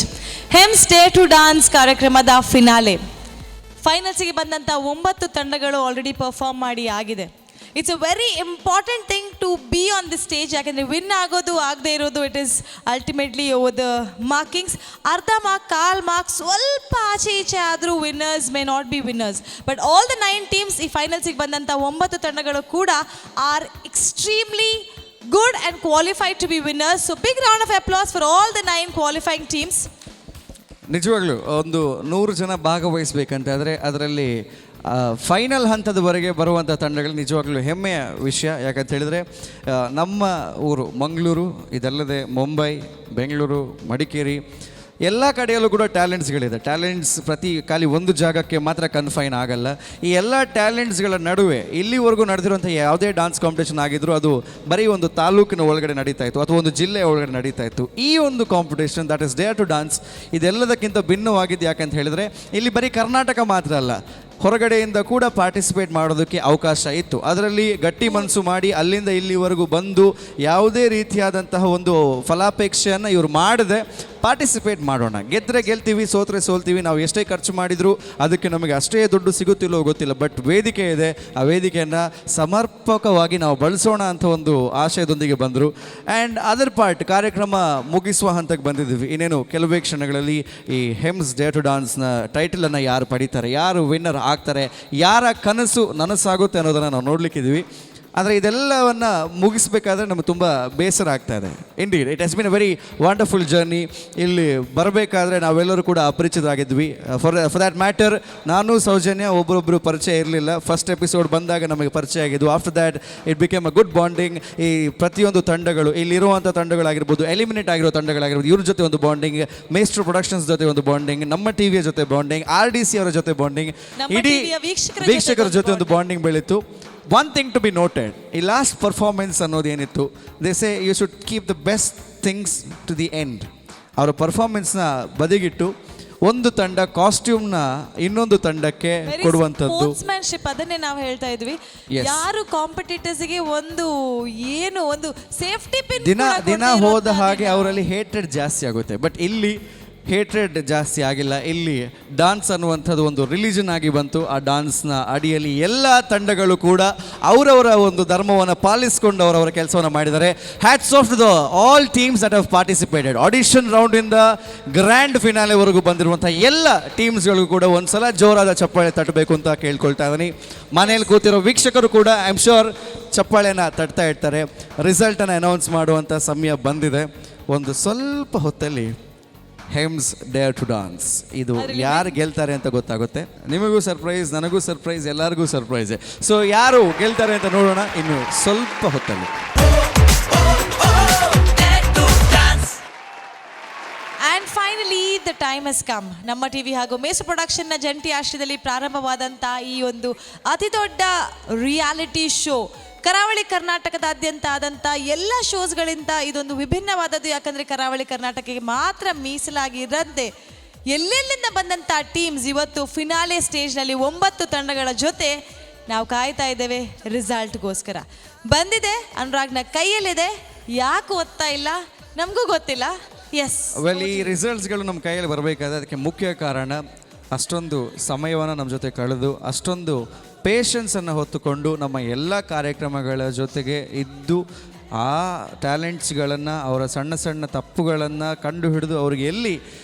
ಹೆಮ್ಸ್ dare to dance ಕಾರ್ಯಕ್ರಮದ ಫಿನಾಲೆ. ಫೈನಲ್ಸಿಗೆ ಬಂದಂಥ ಒಂಬತ್ತು ತಂಡಗಳು ಆಲ್ರೆಡಿ ಪರ್ಫಾರ್ಮ್ ಮಾಡಿ ಆಗಿದೆ. It's a very important thing to be on the stage, ಯಾಕೆಂದರೆ win ಆಗೋದು ಆಗದೆ ಇರೋದು, it is ultimately over the markings. ಅರ್ಧ ಮಾರ್ಕ್, ಕಾಲ್ ಮಾರ್ಕ್, ಸ್ವಲ್ಪ ಆಚೆ ಈಚೆ ಆದರೂ winners may not be winners. But all the nine teams, ಈ ಫೈನಲ್ಸಿಗೆ ಬಂದಂಥ ಒಂಬತ್ತು ತಂಡಗಳು ಕೂಡ are extremely good and qualified to be winners. So big round of applause for all the nine qualifying teams. ನಿಜವಾಗ್ಲೂ ಒಂದು 100 ಜನ ಭಾಗವಹಿಸ್ಬೇಕಂತ ಆದರೆ ಅದರಲ್ಲಿ ಫೈನಲ್ ಹಂತದವರೆಗೆ ಬರುವಂಥ ತಂಡಗಳು ನಿಜವಾಗ್ಲೂ ಹೆಮ್ಮೆಯ ವಿಷಯ. ಯಾಕಂತ ಹೇಳಿದರೆ ನಮ್ಮ ಊರು ಮಂಗಳೂರು, ಇದಲ್ಲದೆ ಮುಂಬೈ, ಬೆಂಗಳೂರು, ಮಡಿಕೇರಿ, ಎಲ್ಲ ಕಡೆಯಲ್ಲೂ ಕೂಡ ಟ್ಯಾಲೆಂಟ್ಸ್ಗಳಿದೆ. ಟ್ಯಾಲೆಂಟ್ಸ್ ಪ್ರತಿ ಖಾಲಿ ಒಂದು ಜಾಗಕ್ಕೆ ಮಾತ್ರ ಕನ್ಫೈನ್ ಆಗಲ್ಲ. ಈ ಎಲ್ಲ ಟ್ಯಾಲೆಂಟ್ಸ್ಗಳ ನಡುವೆ ಇಲ್ಲಿವರೆಗೂ ನಡೆದಿರುವಂಥ ಯಾವುದೇ ಡಾನ್ಸ್ ಕಾಂಪಿಟೇಷನ್ ಆಗಿದ್ರು ಅದು ಬರೀ ಒಂದು ತಾಲೂಕಿನ ಒಳಗಡೆ ನಡೀತಾ ಇತ್ತು ಅಥವಾ ಒಂದು ಜಿಲ್ಲೆಯ ಒಳಗಡೆ ನಡೀತಾ ಇತ್ತು. ಈ ಒಂದು competition, that is Dare to Dance, ಇದೆಲ್ಲದಕ್ಕಿಂತ ಭಿನ್ನವಾಗಿದ್ದು. ಯಾಕಂತ ಹೇಳಿದರೆ ಇಲ್ಲಿ ಬರೀ ಕರ್ನಾಟಕ ಮಾತ್ರ ಅಲ್ಲ, ಹೊರಗಡೆಯಿಂದ ಕೂಡ ಪಾರ್ಟಿಸಿಪೇಟ್ ಮಾಡೋದಕ್ಕೆ ಅವಕಾಶ ಇತ್ತು. ಅದರಲ್ಲಿ ಗಟ್ಟಿ ಮನಸ್ಸು ಮಾಡಿ ಅಲ್ಲಿಂದ ಇಲ್ಲಿವರೆಗೂ ಬಂದು ಯಾವುದೇ ರೀತಿಯಾದಂತಹ ಒಂದು ಫಲಾಪೇಕ್ಷೆಯನ್ನು ಇವರು ಮಾಡದೆ ಪಾರ್ಟಿಸಿಪೇಟ್ ಮಾಡೋಣ, ಗೆದ್ದರೆ ಗೆಲ್ತೀವಿ, ಸೋತ್ರೆ ಸೋಲ್ತೀವಿ, ನಾವು ಎಷ್ಟೇ ಖರ್ಚು ಮಾಡಿದರೂ ಅದಕ್ಕೆ ನಮಗೆ ಅಷ್ಟೇ ದುಡ್ಡು ಸಿಗುತ್ತಿಲ್ಲೋ ಗೊತ್ತಿಲ್ಲ, ಬಟ್ ವೇದಿಕೆ ಇದೆ, ಆ ವೇದಿಕೆಯನ್ನು ಸಮರ್ಪಕವಾಗಿ ನಾವು ಬಳಸೋಣ ಅಂತ ಒಂದು ಆಶಯದೊಂದಿಗೆ ಬಂದರು. ಆ್ಯಂಡ್ ಅದರ್ ಪಾರ್ಟ್, ಕಾರ್ಯಕ್ರಮ ಮುಗಿಸುವ ಹಂತಕ್ಕೆ ಬಂದಿದ್ದೀವಿ. ಇನ್ನೇನು ಕೆಲವೇ ಕ್ಷಣಗಳಲ್ಲಿ ಈ ಹೆಮ್ಸ್ ಡೇರ್ ಟು ಡಾನ್ಸ್ನ ಟೈಟಲನ್ನು ಯಾರು ಪಡೀತಾರೆ, ಯಾರು ವಿನ್ನರ್ ಆಗ್ತಾರೆ, ಯಾರ ಕನಸು ನನಸಾಗುತ್ತೆ ಅನ್ನೋದನ್ನು ನಾವು ನೋಡಲಿಕ್ಕಿದ್ದೀವಿ. ಆದರೆ ಇದೆಲ್ಲವನ್ನು ಮುಗಿಸ್ಬೇಕಾದ್ರೆ ನಮಗೆ ತುಂಬ ಬೇಸರ ಆಗ್ತಾ ಇದೆ. Indeed, it has been a very wonderful journey. ಇಲ್ಲಿ ಬರಬೇಕಾದ್ರೆ ನಾವೆಲ್ಲರೂ ಕೂಡ ಅಪರಿಚಿತರಾಗಿದ್ವಿ. ಫಾರ್ that matter, ನಾನು, ಸೌಜನ್ಯ ಒಬ್ಬರೊಬ್ಬರು ಪರಿಚಯ ಇರಲಿಲ್ಲ. ಫಸ್ಟ್ ಎಪಿಸೋಡ್ ಬಂದಾಗ ನಮಗೆ ಪರಿಚಯ ಆಗಿದ್ದು. After that it became a good bonding. ಈ ಪ್ರತಿಯೊಂದು ತಂಡಗಳು, ಇಲ್ಲಿರುವಂಥ ತಂಡಗಳಾಗಿರ್ಬೋದು, ಎಲಿಮಿನೇಟ್ ಆಗಿರೋ ತಂಡಗಳಾಗಿರ್ಬೋದು, ಇವ್ರ ಜೊತೆ ಒಂದು ಬಾಂಡಿಂಗ್, ಮೇಸ್ಟ್ರು ಪ್ರೊಡಕ್ಷನ್ಸ್ ಜೊತೆ ಒಂದು ಬಾಂಡಿಂಗ್, ನಮ್ಮ ಟಿವಿಯ ಜೊತೆ ಬಾಂಡಿಂಗ್, ಆರ್ಡಿಸಿ ಅವರ ಜೊತೆ ಬಾಂಡಿಂಗ್, ನಮ್ಮ ಇಡೀ TV ಯ ವೀಕ್ಷಕರ ಜೊತೆ ವೀಕ್ಷಕರ ಜೊತೆ ಒಂದು ಬಾಂಡಿಂಗ್ ಬೆಳೀತು. One thing to be noted, ಈ ಲಾಸ್ಟ್ ಪರ್ಫಾರ್ಮೆನ್ಸ್ ಅನ್ನೋದೇನಿತ್ತು, they say you should keep the best things to the end. ಅವರ ಪರ್ಫಾರ್ಮೆನ್ಸ್ನ ಬದಿಗಿಟ್ಟು ಒಂದು ತಂಡ ಕಾಸ್ಟ್ಯೂಮ್ನ ಇನ್ನೊಂದು ತಂಡಕ್ಕೆ ಕೊಡುವಂಥದ್ದು. ಸ್ಪೋರ್ಟ್ಸ್ಮ್ಯಾನ್ಶಿಪ್, ಅದನ್ನೇ ನಾವು ಹೇಳ್ತಾ ಇದ್ವಿ. ಯಾರು ಕಾಂಪಿಟೇಟರ್ಸ್ಗೆ ಒಂದು ಏನು ಒಂದು ಸೇಫ್ಟಿ ಪಿನ್ ದಿನ ದಿನ ಹೋದ ಹಾಗೆ ಅವರಲ್ಲಿ ಹೇಟ್ರೆಡ್ ಜಾಸ್ತಿ ಆಗುತ್ತೆ. ಬಟ್ ಇಲ್ಲಿ ಹೇಟ್ರೆಡ್ ಜಾಸ್ತಿ ಆಗಿಲ್ಲ. ಇಲ್ಲಿ ಡಾನ್ಸ್ ಅನ್ನುವಂಥದ್ದು ಒಂದು ರಿಲಿಜನ್ ಆಗಿ ಬಂತು. ಆ ಡಾನ್ಸ್ನ ಅಡಿಯಲ್ಲಿ ಎಲ್ಲ ತಂಡಗಳು ಕೂಡ ಅವರವರ ಒಂದು ಧರ್ಮವನ್ನು ಪಾಲಿಸಿಕೊಂಡು ಅವರವರ ಕೆಲಸವನ್ನು ಮಾಡಿದ್ದಾರೆ. Hats off to the all teams that have participated. Audition ರೌಂಡಿಂದ grand ಫಿನಾಲೆವರೆಗೂ ಬಂದಿರುವಂಥ ಎಲ್ಲ ಟೀಮ್ಸ್ಗಳಿಗೂ ಕೂಡ ಒಂದ್ಸಲ ಜೋರಾದ ಚಪ್ಪಾಳೆ ತಟ್ಟಬೇಕು ಅಂತ ಕೇಳ್ಕೊಳ್ತಾ ಇದ್ದೀನಿ. ಮನೇಲಿ ಕೂತಿರೋ ವೀಕ್ಷಕರು ಕೂಡ I am sure ಚಪ್ಪಾಳೆನ ತಟ್ತಾ ಇರ್ತಾರೆ. ರಿಸಲ್ಟನ್ನು ಅನೌನ್ಸ್ ಮಾಡುವಂಥ ಸಮಯ ಬಂದಿದೆ. ಒಂದು ಸ್ವಲ್ಪ ಹೊತ್ತಲ್ಲಿ ಹೆಮ್ಸ್ ಡೇರ್ ಟು ಡಾನ್ಸ್ ಇದು ಯಾರು ಗೆಲ್ತಾರೆ ಅಂತ ಗೊತ್ತಾಗುತ್ತೆ. ನಿಮಗೂ ಸರ್ಪ್ರೈಸ್, ನನಗೂ ಸರ್ಪ್ರೈಸ್, ಎಲ್ಲರಿಗೂ ಸರ್ಪ್ರೈಸ್. ಸೊ ಯಾರು ಗೆಲ್ತಾರೆ ಅಂತ ನೋಡೋಣ ಇನ್ನು ಸ್ವಲ್ಪ ಹೊತ್ತಲ್ಲಿ. And finally the time has come. ನಮ್ಮ ಟಿವಿ ಹಾಗೂ ಮೇಸು ಪ್ರೊಡಕ್ಷನ್ನ ಜಂಟಿ ಆಶ್ರಯದಲ್ಲಿ ಪ್ರಾರಂಭವಾದಂಥ ಈ ಒಂದು ಅತಿ ದೊಡ್ಡ ರಿಯಾಲಿಟಿ ಶೋ, ಕರಾವಳಿ ಕರ್ನಾಟಕದಾದ್ಯಂತ ಆದಂಥ ಎಲ್ಲ ಶೋಸ್ಗಳಿಂದ ಇದೊಂದು ವಿಭಿನ್ನವಾದದ್ದು. ಯಾಕಂದರೆ ಕರಾವಳಿ ಕರ್ನಾಟಕಕ್ಕೆ ಮಾತ್ರ ಮೀಸಲಾಗಿ ಇರದೆ ಎಲ್ಲೆಲ್ಲಿಂದ ಬಂದಂಥ ಟೀಮ್ಸ್ ಇವತ್ತು ಫಿನಾಲೆ ಸ್ಟೇಜ್ನಲ್ಲಿ 9 ತಂಡಗಳ ಜೊತೆ ನಾವು ಕಾಯ್ತಾ ಇದ್ದೇವೆ ರಿಸಲ್ಟ್ಗೋಸ್ಕರ. ಬಂದಿದೆ, ಅನುರಾಗ್ನ ಕೈಯಲ್ಲಿದೆ. ಯಾಕೆ ಓದ್ತಾ ಇಲ್ಲ ನಮಗೂ ಗೊತ್ತಿಲ್ಲ. ಎಸ್. ವೆಲ್, ಈ ರಿಸಲ್ಟ್ಸ್ಗಳು ನಮ್ಮ ಕೈಯಲ್ಲಿ ಬರಬೇಕಾದ್ರೆ ಅದಕ್ಕೆ ಮುಖ್ಯ ಕಾರಣ ಅಷ್ಟೊಂದು ಸಮಯವನ್ನು ನಮ್ಮ ಜೊತೆ ಕಳೆದು, ಅಷ್ಟೊಂದು ಪೇಷನ್ಸನ್ನು ಹೊತ್ತುಕೊಂಡು ನಮ್ಮ ಎಲ್ಲ ಕಾರ್ಯಕ್ರಮಗಳ ಜೊತೆಗೆ ಇದ್ದು, ಆ ಟ್ಯಾಲೆಂಟ್ಸ್ಗಳನ್ನು, ಅವರ ಸಣ್ಣ ಸಣ್ಣ ತಪ್ಪುಗಳನ್ನು ಕಂಡು ಹಿಡಿದು ಅವ್ರಿಗೆ ಎಲ್ಲಿ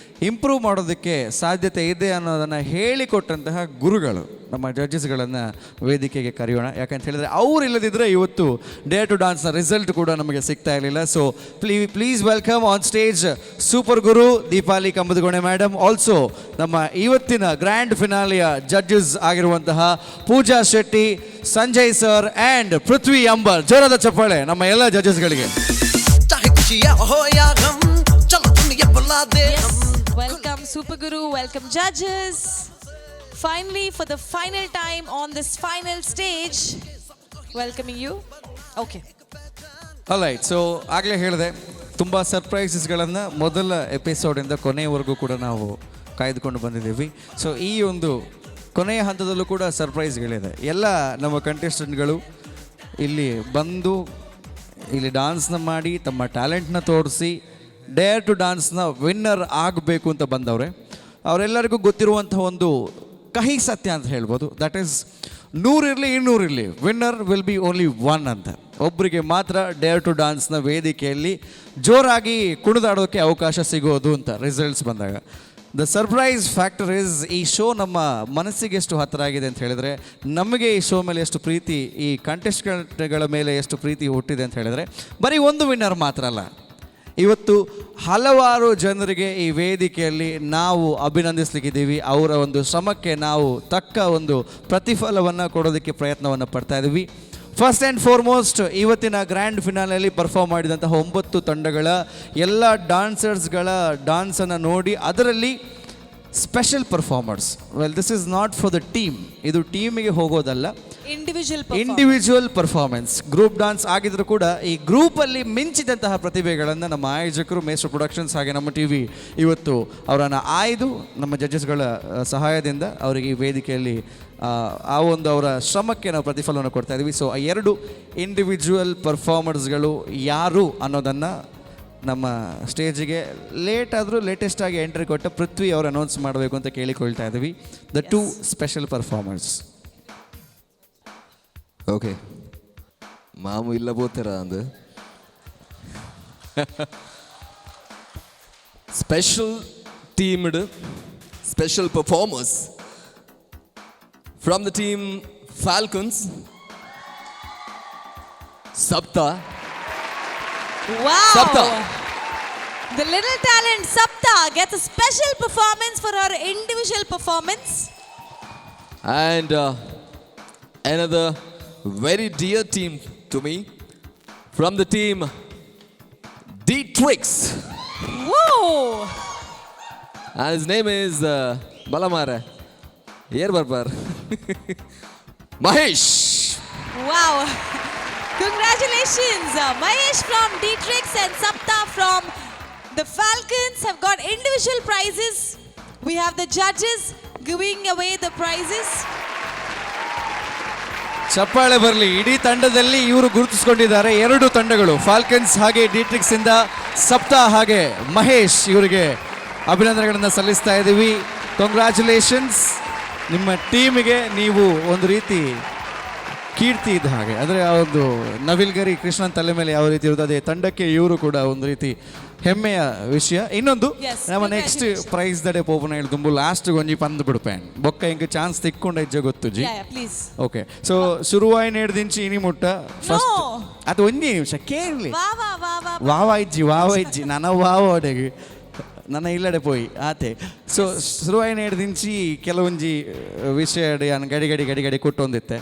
ಇಂಪ್ರೂವ್ ಮಾಡೋದಕ್ಕೆ ಸಾಧ್ಯತೆ ಇದೆ ಅನ್ನೋದನ್ನು ಹೇಳಿಕೊಟ್ಟಂತಹ ಗುರುಗಳು ನಮ್ಮ ಜಡ್ಜಸ್ಗಳನ್ನು ವೇದಿಕೆಗೆ ಕರೆಯೋಣ. ಯಾಕಂತ ಹೇಳಿದರೆ ಅವ್ರು ಇಲ್ಲದಿದ್ದರೆ ಇವತ್ತು ಡೇರ್ ಟು ಡಾನ್ಸ್ನ ರಿಸಲ್ಟ್ ಕೂಡ ನಮಗೆ ಸಿಗ್ತಾ ಇರಲಿಲ್ಲ. So please welcome on stage super Guru Deepali Kambadagone madam, also ನಮ್ಮ ಇವತ್ತಿನ ಗ್ರ್ಯಾಂಡ್ ಫಿನಾಲಿಯ ಜಡ್ಜಸ್ ಆಗಿರುವಂತಹ ಪೂಜಾ ಶೆಟ್ಟಿ, ಸಂಜಯ್ ಸರ್ ಆ್ಯಂಡ್ ಪೃಥ್ವಿ ಅಂಬರ್. ಜೋರಾದ ಚಪ್ಪಾಳೆ ನಮ್ಮ ಎಲ್ಲ ಜಡ್ಜಸ್ಗಳಿಗೆ. Welcome Super Guru, welcome judges. Finally, for the final time on this final stage, welcoming you. Okay. Right, so ಆಗಲೇ ಹೇಳಿದೆ, ತುಂಬ ಸರ್ಪ್ರೈಸಸ್ಗಳನ್ನು ಮೊದಲ ಎಪಿಸೋಡಿಂದ ಕೊನೆಯವರೆಗೂ ಕೂಡ ನಾವು ಕಾಯ್ದುಕೊಂಡು ಬಂದಿದ್ದೀವಿ. ಸೊ ಈ ಒಂದು ಕೊನೆಯ ಹಂತದಲ್ಲೂ ಕೂಡ ಸರ್ಪ್ರೈಸ್ಗಳಿದೆ. ಎಲ್ಲ ನಮ್ಮ ಕಂಟೆಸ್ಟೆಂಟ್ಗಳು ಇಲ್ಲಿ ಬಂದು ಇಲ್ಲಿ ಡಾನ್ಸ್ನ ಮಾಡಿ ತಮ್ಮ ಟ್ಯಾಲೆಂಟ್ನ ತೋರಿಸಿ ಡೇರ್ ಟು ಡಾನ್ಸ್ನ ವಿನ್ನರ್ ಆಗಬೇಕು ಅಂತ ಬಂದವ್ರೆ. ಅವರೆಲ್ಲರಿಗೂ ಗೊತ್ತಿರುವಂಥ ಒಂದು ಕಹಿ ಸತ್ಯ ಅಂತ ಹೇಳ್ಬೋದು. That is, 100 ಇರಲಿ 200 ಇರಲಿ, winner will be only one ಅಂತ. ಒಬ್ಬರಿಗೆ ಮಾತ್ರ ಡೇರ್ ಟು ಡಾನ್ಸ್ನ ವೇದಿಕೆಯಲ್ಲಿ ಜೋರಾಗಿ ಕುಣಿದಾಡೋಕ್ಕೆ ಅವಕಾಶ ಸಿಗೋದು ಅಂತ ರಿಸಲ್ಟ್ಸ್ ಬಂದಾಗ. The surprise factor is, ಈ ಶೋ ನಮ್ಮ ಮನಸ್ಸಿಗೆ ಎಷ್ಟು ಹತ್ತಿರ ಆಗಿದೆ ಅಂತ ಹೇಳಿದರೆ, ನಮಗೆ ಈ ಶೋ ಮೇಲೆ ಎಷ್ಟು ಪ್ರೀತಿ, ಈ ಕಂಟೆಸ್ಟ್ಗಳ ಮೇಲೆ ಎಷ್ಟು ಪ್ರೀತಿ ಹುಟ್ಟಿದೆ ಅಂತ ಹೇಳಿದರೆ, ಬರೀ ಒಂದು ವಿನ್ನರ್ ಮಾತ್ರ ಅಲ್ಲ, ಇವತ್ತು ಹಲವಾರು ಜನರಿಗೆ ಈ ವೇದಿಕೆಯಲ್ಲಿ ನಾವು ಅಭಿನಂದಿಸ್ಲಿಕ್ಕಿದ್ದೀವಿ. ಅವರ ಒಂದು ಶ್ರಮಕ್ಕೆ ನಾವು ತಕ್ಕ ಒಂದು ಪ್ರತಿಫಲವನ್ನು ಕೊಡೋದಕ್ಕೆ ಪ್ರಯತ್ನವನ್ನು ಪಡ್ತಾ ಇದ್ದೀವಿ. ಫಸ್ಟ್ ಆ್ಯಂಡ್ ಫಾರ್ಮೋಸ್ಟ್, ಇವತ್ತಿನ ಗ್ರ್ಯಾಂಡ್ ಫಿನಾಲೆಯಲ್ಲಿ ಪರ್ಫಾರ್ಮ್ ಮಾಡಿದಂತಹ 9 ತಂಡಗಳ ಎಲ್ಲ ಡಾನ್ಸರ್ಸ್ಗಳ ಡಾನ್ಸನ್ನು ನೋಡಿ ಅದರಲ್ಲಿ special performers. Well, this is not for the team. ಇದು ಟೀಮಿಗೆ ಹೋಗೋದಲ್ಲ. Individual. Individual performance. Group dance ಆಗಿದ್ರು ಕೂಡ ಈ ಗ್ರೂಪಲ್ಲಿ ಮಿಂಚಿದಂತಹ ಪ್ರತಿಭೆಗಳನ್ನು ನಮ್ಮ ಆಯೋಜಕರು ಮೇಸ್ಟ್ರೋ ಪ್ರೊಡಕ್ಷನ್ಸ್ ಹಾಗೆ ನಮ್ಮ ಟಿವಿ ಇವತ್ತು ಅವರನ್ನು ಆಯ್ದು ನಮ್ಮ ಜಡ್ಜಸ್ಗಳ ಸಹಾಯದಿಂದ ಅವರಿಗೆ ಈ ವೇದಿಕೆಯಲ್ಲಿ ಆ ಒಂದು ಅವರ ಶ್ರಮಕ್ಕೆ ನಾವು ಪ್ರತಿಫಲವನ್ನು ಕೊಡ್ತಾ ಇದ್ದೀವಿ. ಸೊ ಆ ಎರಡು ಇಂಡಿವಿಜುವಲ್ ಪರ್ಫಾರ್ಮರ್ಸ್ಗಳು ಯಾರು ಅನ್ನೋದನ್ನು ನಮ್ಮ ಸ್ಟೇಜಿಗೆ ಲೇಟ್ ಆದರೂ ಲೇಟೆಸ್ಟ್ ಆಗಿ ಎಂಟ್ರಿ ಕೊಟ್ಟ ಪೃಥ್ವಿ ಅವರು ಅನೌನ್ಸ್ ಮಾಡಬೇಕು ಅಂತ ಕೇಳಿಕೊಳ್ತಾ ಇದ್ದೀವಿ, the two special performers. Okay, ಮಾಮು ಇಲ್ಲ ಬೋತಾರ ಅಂದು. Special teamed special performers from the team Falcons, Sapta. Wow! Sapta. The little talent Sapta gets a special performance for her individual performance. And another very dear team to me, from the team D-Trix. Whoa! And his name is Balamare. Yer Barbar. Mahesh. Wow! Congratulations! Mahesh from D-Trix and Sapta from the Falcons have got individual prizes. We have the judges giving away the prizes. ಚಪ್ಪಾಳೆ ಬರಲಿ. ಇಡೀ ತಂಡದಲ್ಲಿ ಇವರು ಗುರುತಿಸಿಕೊಂಡಿದ್ದಾರೆ. ಎರಡು ತಂಡಗಳು falcons ಹಾಗೆ ಡಿಟ್ರಿಕ್ಸ್ ಇಂದ ಸಪ್ತಾ ಹಾಗೆ ಮಹೇಶ್, ಇವರಿಗೆ ಅಭಿನಂದನೆಗಳನ್ನು ಸಲ್ಲಿಸ್ತಾ ಇದ್ದೀವಿ. ಕಂಗ್ರ್ಯಾಚುಲೇಷನ್ಸ್. ನಿಮ್ಮ ಟೀಮಿಗೆ ನೀವು ಒಂದು ರೀತಿ ಕೀರ್ತಿ ಇದ್ದ ಹಾಗೆ, ಅಂದರೆ ಆ ಒಂದು ನವಿಲ್ಗರಿ ಕೃಷ್ಣನ ತಲೆ ಮೇಲೆ ಯಾವ ರೀತಿ ಇರುತ್ತೆ, ಅದೇ ತಂಡಕ್ಕೆ ಇವರು ಕೂಡ ಒಂದು ರೀತಿ ಹೆಮ್ಮೆಯ ವಿಷಯ. ಇನ್ನೊಂದು ನಮ್ಮ ನೆಕ್ಸ್ಟ್ ಪ್ರೈಸ್ ದಡೆ ಪೋಪನ ಹೇಳ್ದುಂಬು ಲಾಸ್ಟ್ ಒಂಜಿ ಪಂದ್ ಬಿಡ್ಪೇನ್ ಬೊಕ್ಕ ಇಂಕ ಚಾನ್ಸ್ ತಿಕ್ಕೊಂಡ ಇಜ್ಜ ಗೊತ್ತುಜಿ. ಪ್ಲೀಸ್. ಓಕೆ, ಸೊ ಶುರುವಾಯಿ ನೇಡ್ದಿಂಚಿ ಇನಿ ಮುಟ್ಟ ಫಸ್ಟ್ ಅದು ಒಂಜಿ ನಿಮಿಷ ಕೇಳಲಿ. ವಾ ವಾ ವಾ ವಾ. ವಾವ ಇಜ್ಜಿ, ವಾವ ಇಜ್ಜಿ, ನನ್ನ ವಾವ ಒಡೆಗೆ ನನ್ನ ಇಲ್ಲಡೆ ಪೋಯಿ ಆತೆ. ಸೊ ಶುರುವಾಯಿ ನೇಡ್ದಿಂಚಿ ಕೆಲವೊಂಜಿ ವಿಷಯ ಯಾನ್ ಗಡಿ ಗಡಿ ಗಡಿ ಗಡಿ ಕೊಟ್ಟೊಂದಿತ್ತೆ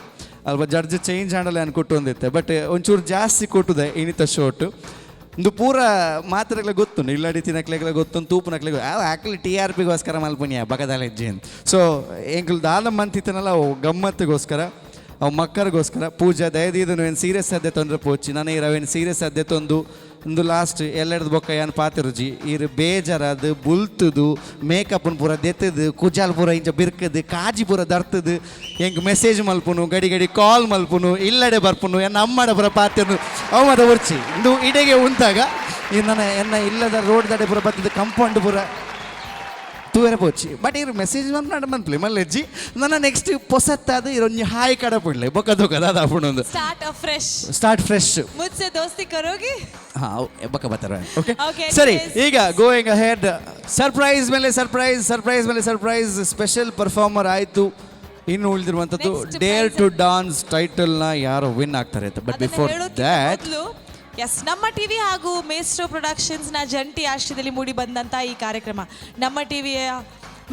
ಅಲ್ಪ ಜಡ್ಜ್ ಚೇಂಜ್ ಆಂಡಲ ಯಾನ್ ಕೊಟ್ಟೊಂದಿತ್ತೆ, ಬಟ್ ಒಂಚೂರು ಜಾಸ್ತಿ ಕೊಟ್ಟುದೆ ಇನಿತ ಶೋಟ್. ಇಂದು ಪೂರ ಮಾತ್ರೆಗಳ ಗೊತ್ತು, ಇಲ್ಲಡಿ ತಿನ್ನಕ್ಲೆಗಳ ಗೊತ್ತು, ತೂಪುನಕ್ಲೆ ಆಕ್ಲಿ ಟಿ ಆರ್ ಪಿಗೋಸ್ಕರ ಮಲ್ಪುನಿಯ ಬಗದಾಲ ಹೆಜ್ಜೆ ಅಂತ. ಸೊ ಎಂಕುಲು ದಾಲ ಮಂತಿತ್ತನಲ್ಲ ಅವು ಗಮ್ಮತ್ತಿಗೋಸ್ಕರ, ಅವು ಮಕ್ಕಳಿಗೋಸ್ಕರ. ಪೂಜಾ ದಯದೀದನು ಏನು ಸೀರಿಯಸ್ ಅದ್ದೆ ತೊಂದರೆ ಪೋಚಿ ನಾನು ಇರವೇನು ಸೀರಿಯಸ್ ಅದ್ದೆ ತೊಂದು ಇಂದು ಲಾಸ್ಟ್ ಎಲ್ಲೆಡ್ದು ಬೊಕ್ಕ ಏನು ಪಾತಿರುಜಿ ಇರು ಬೇಜಾರದು ಬುಲ್ತುದು ಮೇಕಪ್ನ ಪೂರ ದೆತ್ತದು ಕುಜಾಲ್ ಪೂರ ಇಂಚ ಬಿರ್ಕದು ಕಾಜಿ ಪೂರ ದರ್ತದು ಎಂಕ್ ಮೆಸೇಜ್ ಮಲ್ಪುನು, ಗಡಿ ಗಡಿ ಕಾಲ್ ಮಲ್ಪುನು, ಇಲ್ಲಡೆ ಬರ್ಪುನು, ಎನ್ನ ಅಮ್ಮಡ ಪೂರ ಪಾತಿರ್ನು ಅವು ಮತ ಒರ್ಚಿ ಇಂದು ಇಡೆಗೆ ಉಂತಾಗ ಈ ನನ್ನ ಎನ್ನ ಇಲ್ಲದ ರೋಡ್ ದಡೆ ಪೂರ ಬತ್ತದ ಕಂಪೌಂಡ್ ಪೂರ ತೂವೆರೆ ಪೋಚಿ. ಬಟ್ ಇರು ಮೆಸೇಜ್ ಮಲ್ಪನಾಡ ಮನ್ಪ್ಲೆ ಮಲ್ಲೆಜ್ಜಿ ನನ್ನ ನೆಕ್ಸ್ಟ್ ಪೊಸತ್ತಾದ ಇರೊಂಜಿ ಹಾಯ್ ಕಡ ಪುಡ್ಲೆ ಬೊಕ್ಕ ದೊಕ್ಕ ದಾದ ಪುಣೊಂದು ಸ್ಟಾರ್ಟ್ ಫ್ರೆಶ್. Start fresh. ಮುಜ್ಸೆ ದೋಸ್ತಿ ಕರೋಗಿ? ಹಾಂ, ಬೊಕ್ಕ ಬರ್ತಾರೆ. ಓಕೆ. Okay, ಸರಿ. Anyways. ಈಗ ಗೋಯಿಂಗ್ ಅಹೆಡ್, ಸರ್ಪ್ರೈಸ್ ಮೇಲೆ ಸರ್ಪ್ರೈಸ್, ಸರ್ಪ್ರೈಸ್ ಮೇಲೆ ಸರ್ಪ್ರೈಸ್, ಸ್ಪೆಷಲ್ ಪರ್ಫಾರ್ಮರ್ ಆಯಿತು. ಇನ್ನು ಉಳಿದಿರುವಂಥದ್ದು ಡೇರ್ ಟು ಡಾನ್ಸ್ ಟೈಟಲ್ನ ಯಾರು ವಿನ್ ಆಗ್ತಾರೆ ಅಂತ. ಬಟ್ ಬಿಫೋರ್ that, ಮೊದಲು ಎಸ್, ನಮ್ಮ ಟಿವಿ ಹಾಗೂ ಮೇಸ್ಟ್ರೋ ಪ್ರೊಡಕ್ಷನ್ಸ್ ನ ಜಂಟಿ ಆಶ್ರಯದಲ್ಲಿ ಮೂಡಿ ಬಂದಂತ ಈ ಕಾರ್ಯಕ್ರಮ, ನಮ್ಮ ಟಿವಿಯ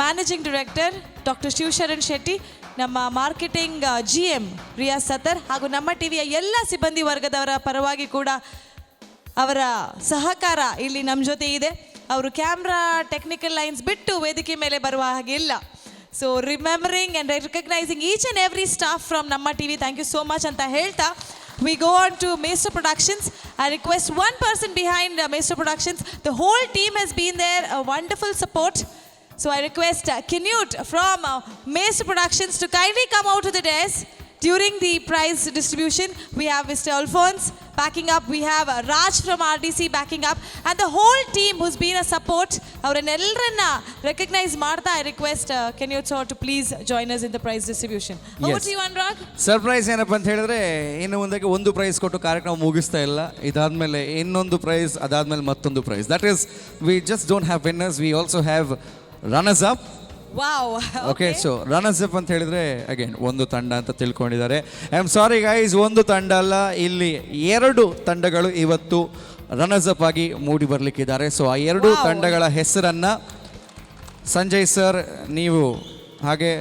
managing director doctor Shivasharan Shetty, ನಮ್ಮ ಮಾರ್ಕೆಟಿಂಗ್ ಜಿಎಂ ರಿಯಾಜ್ ಸತ್ತರ್ ಹಾಗೂ ನಮ್ಮ ಟಿವಿಯ ಎಲ್ಲ ಸಿಬ್ಬಂದಿ ವರ್ಗದವರ ಪರವಾಗಿ ಕೂಡ ಅವರ ಸಹಕಾರ ಇಲ್ಲಿ ನಮ್ಮ ಜೊತೆ ಇದೆ. ಅವರು ಕ್ಯಾಮ್ರಾ ಟೆಕ್ನಿಕಲ್ ಲೈನ್ಸ್ ಬಿಟ್ಟು ವೇದಿಕೆ ಮೇಲೆ ಬರುವ ಹಾಗೆ ಇಲ್ಲ. So remembering and recognizing each and every staff from ನಮ್ಮ TV, thank you so much ಅಂತ ಹೇಳ್ತಾ we go on to Maestro Productions. I request one person behind Maestro Productions. The whole team has been there, a wonderful support. So I request Kinute from Maestro Productions to kindly come out to the desk during the prize distribution. We have Mr. Alphonse backing up. We have Raj from RDC backing up. And the whole team who's been a support. ಅವರನ್ನೆಲ್ಲರನ್ನ recognise ಮಾಡ್ತಾ I request Kenute sir to please join us in the prize distribution. Over to you, Anurag. Surprise ಏನಪ್ಪ ಅಂತ ಹೇಳಿದ್ರೆ, ಇನ್ನು ಮುಂದಕ್ಕೆ ಒಂದು price ಕೊಟ್ಟು ಕಾರ್ಯಕ್ರಮ ಮುಗಿಸ್ತಾ ಇಲ್ಲ. ಇದಾದ್ಮೇಲೆ ಇನ್ನೊಂದು ಪ್ರೈಸ್, ಅದಾದ್ಮೇಲೆ ಮತ್ತೊಂದು prize. That is, we just don't have winners, we also have runners up. Wow. Okay, so runners up ಅಂತ ಹೇಳಿದ್ರೆ ಅಗೇನ್ ಒಂದು ತಂಡ ಅಂತ ತಿಳ್ಕೊಂಡಿದ್ದಾರೆ. I am sorry guys, ಒಂದು ತಂಡ ಅಲ್ಲ, ಇಲ್ಲಿ ಎರಡು ತಂಡಗಳು ಇವತ್ತು ರನ್ನರ್ಸ್ ಅಪ್ ಆಗಿ ಮೂಡಿ ಬರಲಿಕ್ಕಿದ್ದಾರೆ. ಸೊ ಆ ಎರಡು ತಂಡಗಳ ಹೆಸರನ್ನ ಸಂಜಯ್ ಸರ್ ನೀವು, ಹಾಗೆ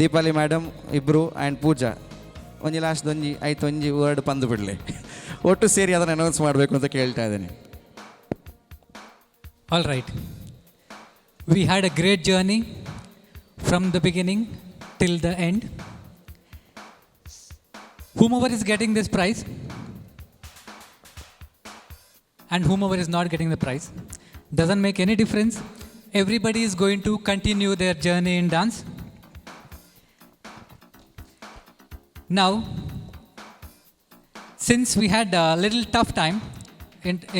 ದೀಪಾಲಿ ಮೇಡಮ್ ಇಬ್ಬರು ಆ್ಯಂಡ್ ಪೂಜಾ ಒಂಜಿ ಲಾಸ್ಟ್ ಒಂಜಿ ಆಯ್ತು ಒಂಜಿ ವರ್ಡ್ ಪಂದು ಬಿಡಲಿ, ಒಟ್ಟು ಸೇರಿ ಅದನ್ನು ಅನೌನ್ಸ್ ಮಾಡಬೇಕು ಅಂತ ಕೇಳ್ತಾ ಇದ್ದೀನಿ. All right. We had a great journey from the beginning till the end. Whomever is getting this prize and whomever is not getting the prize doesn't make any difference. Everybody is going to continue their journey in dance. Now, since we had a little tough time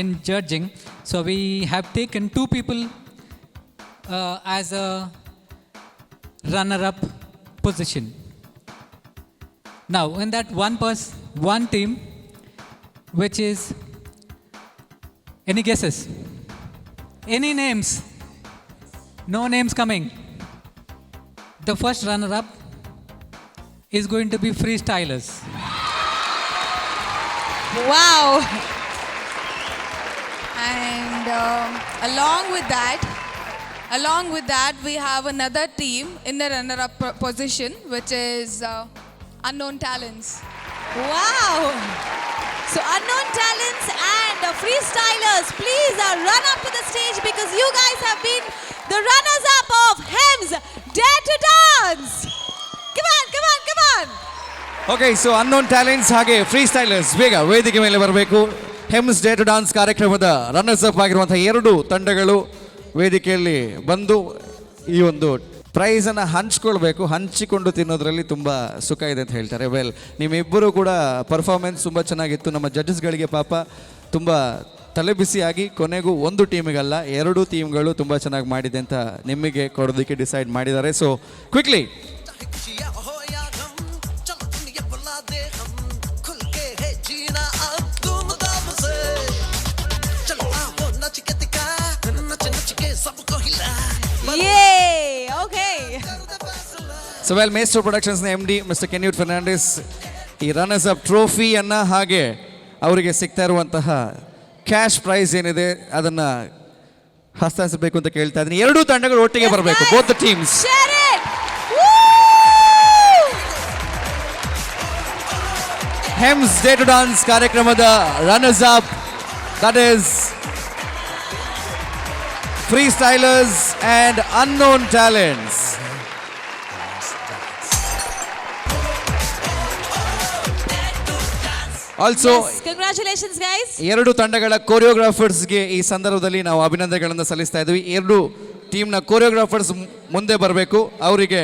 in judging, so we have taken two people as a runner-up position. Now, in that one person, one team, which is, any guesses? Any names? No names coming. The first runner-up is going to be Freestylers. Wow. And along with that, we have another team in the runner-up position, which is Unknown Talents. Wow. So Unknown Talents and Freestylers, please run up to the stage because you guys have been the runners-up of HEMS Dare to Dance. Come on, come on, come on. Okay, so unknown talents ಹಾಗೆ free ಸ್ಟೈಲರ್ಸ್ ಬೇಗ ವೇದಿಕೆ ಮೇಲೆ ಬರಬೇಕು. ಹೆಮ್ಸ್ dare to dance ಕಾರ್ಯಕ್ರಮದ runners up ಆಗಿರುವಂತಹ ಎರಡು ತಂಡಗಳು ವೇದಿಕೆಯಲ್ಲಿ ಬಂದು ಈ ಒಂದು ಪ್ರೈಸನ್ನು ಹಂಚ್ಕೊಳ್ಬೇಕು. ಹಂಚಿಕೊಂಡು ತಿನ್ನೋದ್ರಲ್ಲಿ ತುಂಬ ಸುಖ ಇದೆ ಅಂತ ಹೇಳ್ತಾರೆ. ವೆಲ್, ನಿಮ್ಮಿಬ್ಬರು ಕೂಡ ಪರ್ಫಾರ್ಮೆನ್ಸ್ ತುಂಬ ಚೆನ್ನಾಗಿತ್ತು. ನಮ್ಮ ಜಡ್ಜಸ್ಗಳಿಗೆ ಪಾಪ ತುಂಬ ತಲೆಬಿಸಿಯಾಗಿ ಕೊನೆಗೂ ಒಂದು ಟೀಮಿಗಲ್ಲ, ಎರಡು ಟೀಮ್ಗಳು ತುಂಬ ಚೆನ್ನಾಗಿ ಮಾಡಿದೆ ಅಂತ ನಿಮಗೆ ಕೊಡೋದಕ್ಕೆ ಡಿಸೈಡ್ ಮಾಡಿದ್ದಾರೆ. So quickly okay. So well, Maestro ಪ್ರೊಡಕ್ಷನ್ಸ್ನ MD mister Kennywood Fernandes ಈ ರನ್ನರ್ಸ್ ಅಪ್ ಟ್ರೋಫಿಯನ್ನು ಹಾಗೆ ಅವರಿಗೆ ಸಿಗ್ತಾ ಇರುವಂತಹ ಕ್ಯಾಶ್ ಪ್ರೈಸ್ ಏನಿದೆ ಅದನ್ನು ಹಸ್ತಾಂತರಿಸಬೇಕು ಅಂತ ಕೇಳ್ತಾ ಇದ್ದೀನಿ. ಎರಡೂ ತಂಡಗಳು ಒಟ್ಟಿಗೆ ಬರಬೇಕು, both the teams. Share it. Hems dare to dance ಕಾರ್ಯಕ್ರಮದ runners up, that is free stylers and unknown talents. Also congratulations guys. ಎರಡು ತಂಡಗಳ ಕೊರಿಯೋಗ್ರಾಫರ್ಸ್ಗೆ ಈ ಸಂದರ್ಭದಲ್ಲಿ ನಾವು ಅಭಿನಂದನೆಗಳನ್ನು ಸಲ್ಲಿಸ್ತಾ ಇದ್ವಿ. ಎರಡು ಟೀಮ್ನ ಕೊರಿಯೋಗ್ರಾಫರ್ಸ್ ಮುಂದೆ ಬರಬೇಕು. ಅವರಿಗೆ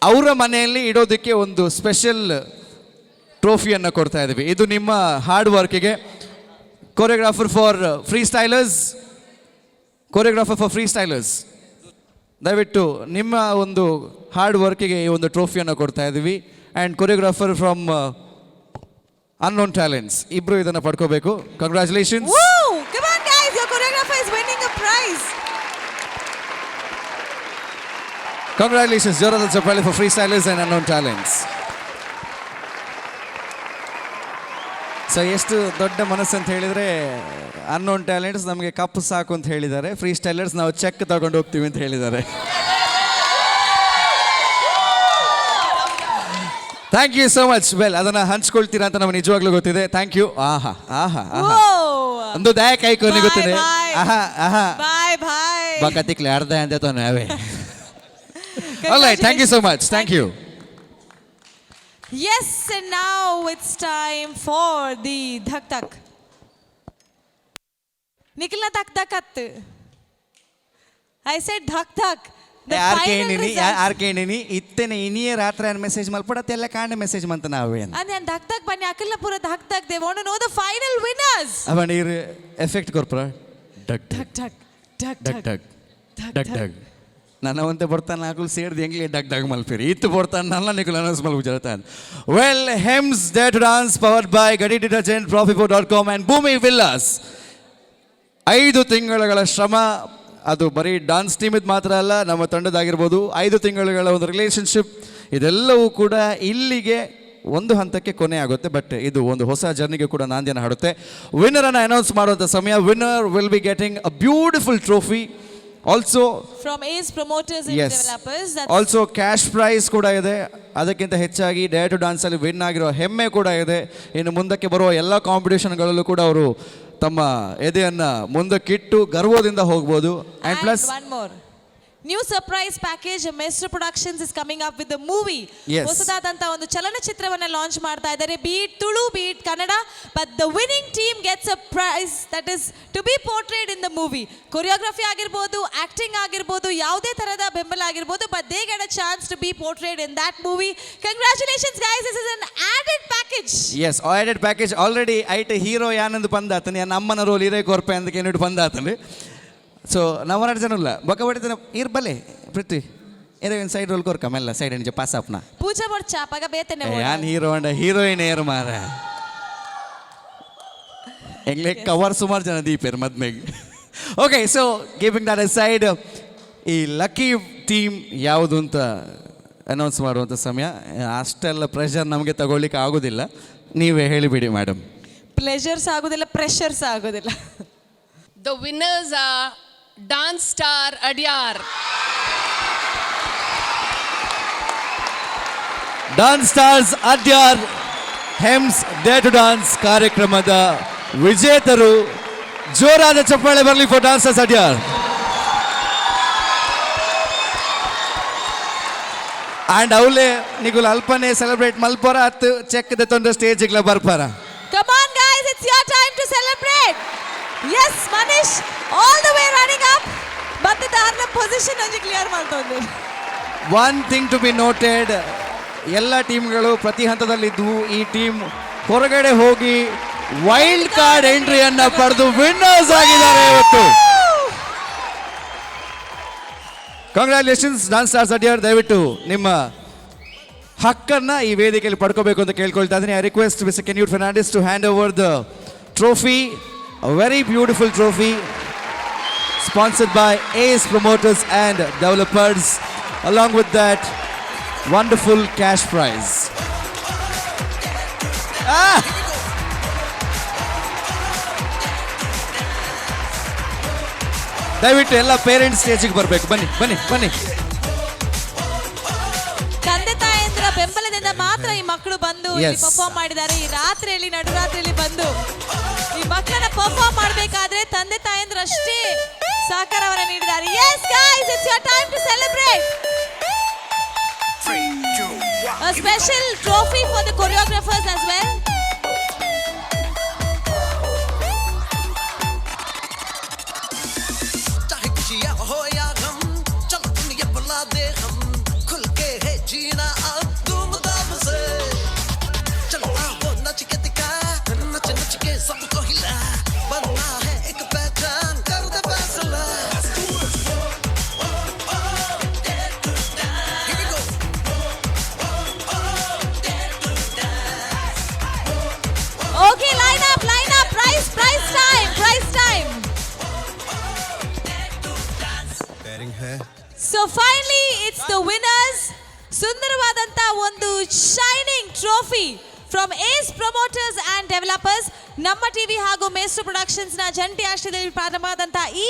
ಅವರ ಮನೆಯಲ್ಲಿ ಇಡೋದಕ್ಕೆ ಒಂದು ಸ್ಪೆಷಲ್ ಟ್ರೋಫಿಯನ್ನು ಕೊಡ್ತಾ ಇದ್ದೀವಿ. ಇದು ನಿಮ್ಮ hard ವರ್ಕಿಗೆ. Choreographer for free stylers, choreographer for free stylers, ದಯವಿಟ್ಟು ನಿಮ್ಮ ಒಂದು ಹಾರ್ಡ್ ವರ್ಕಿಗೆ ಈ ಒಂದು ಟ್ರೋಫಿಯನ್ನು ಕೊಡ್ತಾ ಇದ್ದೀವಿ. And choreographer from unknown talents ಇಬ್ಬರು ಇದನ್ನು ಪಡ್ಕೋಬೇಕು. Congratulations. Woo! Come on guys, your choreographer is winning a prize. Congratulations, ಜೋರಾದ ಚಪ್ಪಾಳೆ for free stylers and unknown talents. So ಎಷ್ಟು ದೊಡ್ಡ ಮನಸ್ಸು ಅಂತ ಹೇಳಿದರೆ, ಅನ್ನೋನ್ ಟ್ಯಾಲೆಂಟ್ಸ್ ನಮಗೆ ಕಪ್ ಸಾಕು ಅಂತ ಹೇಳಿದ್ದಾರೆ, ಫ್ರೀ ಸ್ಟೈಲರ್ಸ್ ನಾವು ಚೆಕ್ ತಗೊಂಡು ಹೋಗ್ತೀವಿ ಅಂತ ಹೇಳಿದ್ದಾರೆ. Thank you so much. Well, ಅದನ್ನು ಹಂಚ್ಕೊಳ್ತೀರಾ ಅಂತ ನಮಗೆ ನಿಜವಾಗ್ಲೂ ಗೊತ್ತಿದೆ. Thank you. ಆಹಾ ಆಹಾ ಆಹಾ, ಒಂದು ದಯ ಕೈ ಕೊನೆ ಗೊತ್ತಿದೆ. ಆಹಾ ಆಹಾ, ಬಾಯ್ ಬಾಯ್. ಬಕತಿಕ್ಲೆ ಅರ್ಧ ಅಂತ ನಾವೇ. All right, thank you so much. Thank you. Yes, and now it's time for the dhak dhak. Nikhilna dhak dhak at. I said dhak dhak. The R K final results. R K ಇತ್ತೇನೆ ಇನಿಯೇ ರಾತ್ರಿ message ಮಲ್ಪಡತ್ತೆಲ್ಲ ಕಾಂಡ message ಮಂತ ನಾವೇನು. And then dhak dhak ಬನ್ನಿ, ಅಖಿಲ್ನ ಪೂರ dhak dhak. They want to know the final winners. ಅವನ ಇರು effect ಕೊರ್ಪರ ಡಗ್ ಢಕ್ ಢಕ್ ಢಕ್ ಡಗ್ ಡಗ್ ಡಗ್ ಡಗ್. ನನ್ನ ಒಂತೆ ಬರ್ತಾನೆ ಹಾಕಲು ಸೇರಿದ ಹೆಂಗ್ಲಿ ಡಗ್ ಡಗ್ ಮಲ್ಪಿರಿ ಇತ್ತು ಬರ್ತಾನೆ ನನ್ನ ನಿಕುಲ್ announce ಮಲ್ಪು ಜರತಾನ್. Well, Hems dare to dance powered by Ghadi detergent, Profipur.com and Bhoomi villas. 5 ತಿಂಗಳುಗಳ ಶ್ರಮ, ಅದು ಬರೀ ಡಾನ್ಸ್ ಟೀಮಿದ್ದು ಮಾತ್ರ ಅಲ್ಲ, ನಮ್ಮ ತಂಡದಾಗಿರ್ಬೋದು. 5 ತಿಂಗಳುಗಳ ಒಂದು ರಿಲೇಷನ್ಶಿಪ್, ಇದೆಲ್ಲವೂ ಕೂಡ ಇಲ್ಲಿಗೆ ಒಂದು ಹಂತಕ್ಕೆ ಕೊನೆ ಆಗುತ್ತೆ. ಬಟ್ ಇದು ಒಂದು ಹೊಸ ಜರ್ನಿಗೆ ಕೂಡ ನಾಂದಿಯನ್ನು ಹಾಡುತ್ತೆ. ವಿನ್ನರನ್ನು ಅನೌನ್ಸ್ ಮಾಡುವಂಥ ಸಮಯ. Winner will be getting a beautiful trophy also from Ace promoters and yes developers. Also cash prize ಕೂಡ ಇದೆ. ಅದಕ್ಕಿಂತ ಹೆಚ್ಚಾಗಿ ಡೇರ್ ಟು ಡಾನ್ಸಲ್ಲಿ ವಿನ್ ಆಗಿರೋ ಹೆಮ್ಮೆ ಕೂಡ ಇದೆ. ಇನ್ನು ಮುಂದಕ್ಕೆ ಬರುವ ಎಲ್ಲ ಕಾಂಪಿಟೇಷನ್ಗಳಲ್ಲೂ ಕೂಡ ಅವರು ತಮ್ಮ ಎದೆಯನ್ನು ಮುಂದಕ್ಕಿಟ್ಟು ಗರ್ವದಿಂದ ಹೋಗ್ಬೋದು. And plus one more new surprise package, Maestro Productions is coming up with the movie. Yes. ಹೊಸದಾದಂತ ಒಂದು ಚಲನಚಿತ್ರವನ್ನ ಲಾಂಚ್ ಮಾಡ್ತಾ ಇದ್ದಾರೆ. Be it Tulu, be it Kannada, but the winning team gets a prize that is to be portrayed in the movie. Choreography ಆಗಿರ್ಬೋದು, acting ಆಗಿರ್ಬೋದು, ಯಾವುದೇ ತರಹದ ಬೆಂಬಲ ಆಗಿರ್ಬೋದು, but they get a chance to be portrayed in that movie. Congratulations guys, this is an added package. Yes, added package. Already ಐಟ್ hero ಯಾನಂದು ಪಂದಾತನೆ, ನಮ್ಮನ role ಇರೇ ಕೊರ್ಪೆ ಅಂದಕ್ಕೆ ಏನಿಟ್ಟು ಪಂದಾತನೆ. ಸೊ ನವರಾಡು ಜನ ಇಲ್ಲ ಬೊಕ್ಕ ಬಡಿತನ ಇರ್ ಬಲೆ ಪೃಥ್ವಿ ಏನೇ ಒಂದು ಸೈಡ್ ರೋಲ್ ಕೊರ್ಕ ಮೆಲ್ಲ ಸೈಡ್ ಅಂಚೆ ಪಾಸ್ ಆಪ್ನ ಪೂಜಾ ಚಾಪಾಗ ಬೇತನೆ. ಯಾನ್ ಹೀರೋ ಅಂಡ ಹೀರೋಯಿನ್ ಏರ್ ಮಾರ ಎಂಗ್ಲೆ ಕವರ್ ಸುಮಾರು ಜನ ದೀಪೇರ್ ಮದ್ಮೆಗೆ. Okay, so keeping that side, ಈ ಲಕ್ಕಿ ಟೀಮ್ ಯಾವುದು ಅಂತ ಅನೌನ್ಸ್ ಮಾಡುವಂಥ ಸಮಯ. ಅಷ್ಟೆಲ್ಲ ಪ್ರೆಷರ್ ನಮಗೆ ತಗೊಳ್ಳಿಕ್ಕೆ ಆಗೋದಿಲ್ಲ, ನೀವೇ ಹೇಳಿಬಿಡಿ ಮೇಡಮ್. ಪ್ಲೆಜರ್ಸ್ ಆಗೋದಿಲ್ಲ, ಪ್ರೆಷರ್ಸ್ ಆಗೋದಿಲ್ಲ. The winners are Dance Star Adyar. Dance stars Adyar Hems dare to dance ಕಾರ್ಯಕ್ರಮದ ವಿಜೇತರು. ಜೋರಾದ ಚಪ್ಪಾಳೆ ಬರಲಿ for dance stars Adyar. And ಅವಲೇ ನಿಗುಲ್ ಅಲ್ಪನೆ ಸೆಲೆಬ್ರೇಟ್ ಮಲ್ಪರ ಅತ್ತು ಚೆಕ್ ದೆತ್ತೊಂದು ಸ್ಟೇಜ್ಗಳ ಬರ್ಪಾರ. Come on guys, it's your time to celebrate. Yes, Manish, all the way running up. ಮತ್ತೆ ದಾರ್ನ ಪೊಸಿಷನ್ ಒಂಜಿ clear ಮಾಡ್ತೊಂದು. One thing to be noted, ಎಲ್ಲ ಟೀಮ್ಗಳು ಪ್ರತಿ ಹಂತದಲ್ಲಿದ್ದವು. ಈ ಟೀಮ್ ಹೊರಗಡೆ ಹೋಗಿ Wild card ಎಂಟ್ರಿಯನ್ನ ಪಡೆದು ವಿನ್ನರ್ಸ್ ಆಗಿದ್ದಾರೆ ಇವತ್ತು. Congratulations dance stars Adyar. ದಯವಿಟ್ಟು ನಿಮ್ಮ ಹಕ್ಕನ್ನ ಈ ವೇದಿಕೆಯಲ್ಲಿ ಪಡ್ಕೋಬೇಕು ಅಂತ ಕೇಳ್ಕೊಳ್ತಾ ಇದ್ದೀನಿ. I request Mister Kenwood Fernandes to hand over the trophy, very beautiful trophy sponsored by Ace Promoters and Developers, along with that wonderful cash prize. Ah! ದಯವಿಟ್ಟು ಎಲ್ಲ ಪೇರೆಂಟ್ಸ್ ಸ್ಟೇಜಿಗೆ ಬರಬೇಕು. ಬನ್ನಿ ಬನ್ನಿ ಬನ್ನಿ. ತಂದೆ ತಾಯಂದ್ರ ಬೆಂಬಲದಿಂದ ಮಾತ್ರ ಈ ಮಕ್ಕಳು ಬಂದು ಇಲ್ಲಿ ಪರ್ಫಾರ್ಮ್ ಮಾಡಿದ್ದಾರೆ. ಈ ರಾತ್ರಿಯಲ್ಲಿ, ನಡುರಾತ್ರಿಯಲ್ಲಿ ಬಂದು ಈ ಮಕ್ಕಳನ್ನ ಪರ್ಫಾರ್ಮ್ ಮಾಡಬೇಕಾದ್ರೆ ತಂದೆ ತಾಯಂದ್ರು ಅಷ್ಟೇ ಸಹಕಾರವನ್ನ ನೀಡಿದ್ದಾರೆ. Yes guys, it's your time to celebrate. A special trophy for the choreographers as well. चाहे खुशियाँ हो या गम, चलो दुनिया बुला दे हम, खुल के है जीना अब धूमधाम से। चलो आओ नच के दिखा, नच नच के सबको हिला, बनना है एक पहचान, कर दे फैसला। Here we go. Okay, line up, line up. Prize, prize time, prize time. Daring है. So finally it's the winners. ಸುಂದರವಾದಂತ ಒಂದು shining trophy from Ace Promoters and Developers. ನಮ್ಮ ಟಿವಿ ಹಾಗೂ ಮೇಸ್ಟ್ರು ಪ್ರೊಡಕ್ಷನ್ಸ್ ನ ಜಂಟಿ ಆಶ್ರಯದಲ್ಲಿ ಪ್ರಾರಂಭವಾದಂತಹ ಈ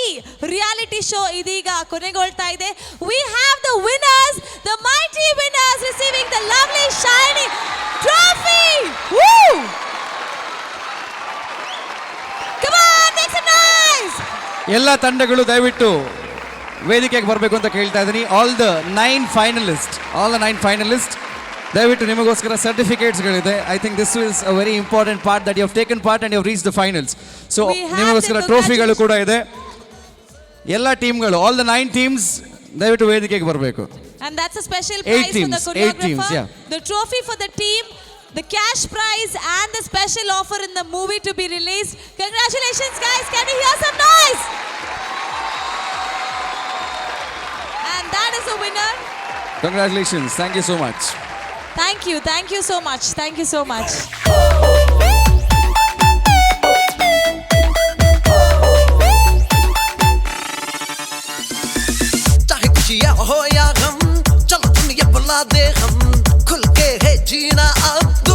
ರಿಯಾಲಿಟಿ ಶೋ ಇದೀಗ ಕೊನೆಗೊಳ್ತಾ ಇದೆ. We have the winners, the mighty winners, receiving the lovely shining trophy. Come on, make some noise. ಎಲ್ಲ ತಂಡಗಳು ದಯವಿಟ್ಟು ವೇದಿಕೆಗೆ ಬರಬೇಕು ಅಂತ ಕೇಳ್ತಾ ಇದ್ದೀನಿ. All the nine finalist, all the nine finalist, ದಯವಿಟ್ಟು ನಿಮಗೋಸ್ಕರ ಸರ್ಟಿಫಿಕೇಟ್ಸ್ಗಳಿದೆ. I think this is a very important part, that you have taken part and you reach the finals. So We have ನಿಮಗೋಸ್ಕರ the ಟ್ರೋಫಿಗಳು ಕೂಡ ಇದೆ. ಎಲ್ಲ ಟೀಮ್ಗಳು, all the nine teams, ದಯವಿಟ್ಟು ವೇದಿಕೆಗೆ ಬರಬೇಕು. And that's a special Eight prize for the teams, eight teams, choreographer, yeah. the trophy for the team, the cash prize and the special offer in the movie to be released. Congratulations, guys. Can we hear some noise? And that is the winner. Congratulations, thank you so much. Thank you. Thank you so much. Thank you so much. चाहे खुशियाँ हो या गम, चलो दुनिया बुला दे हम, खुल के है जीना अब.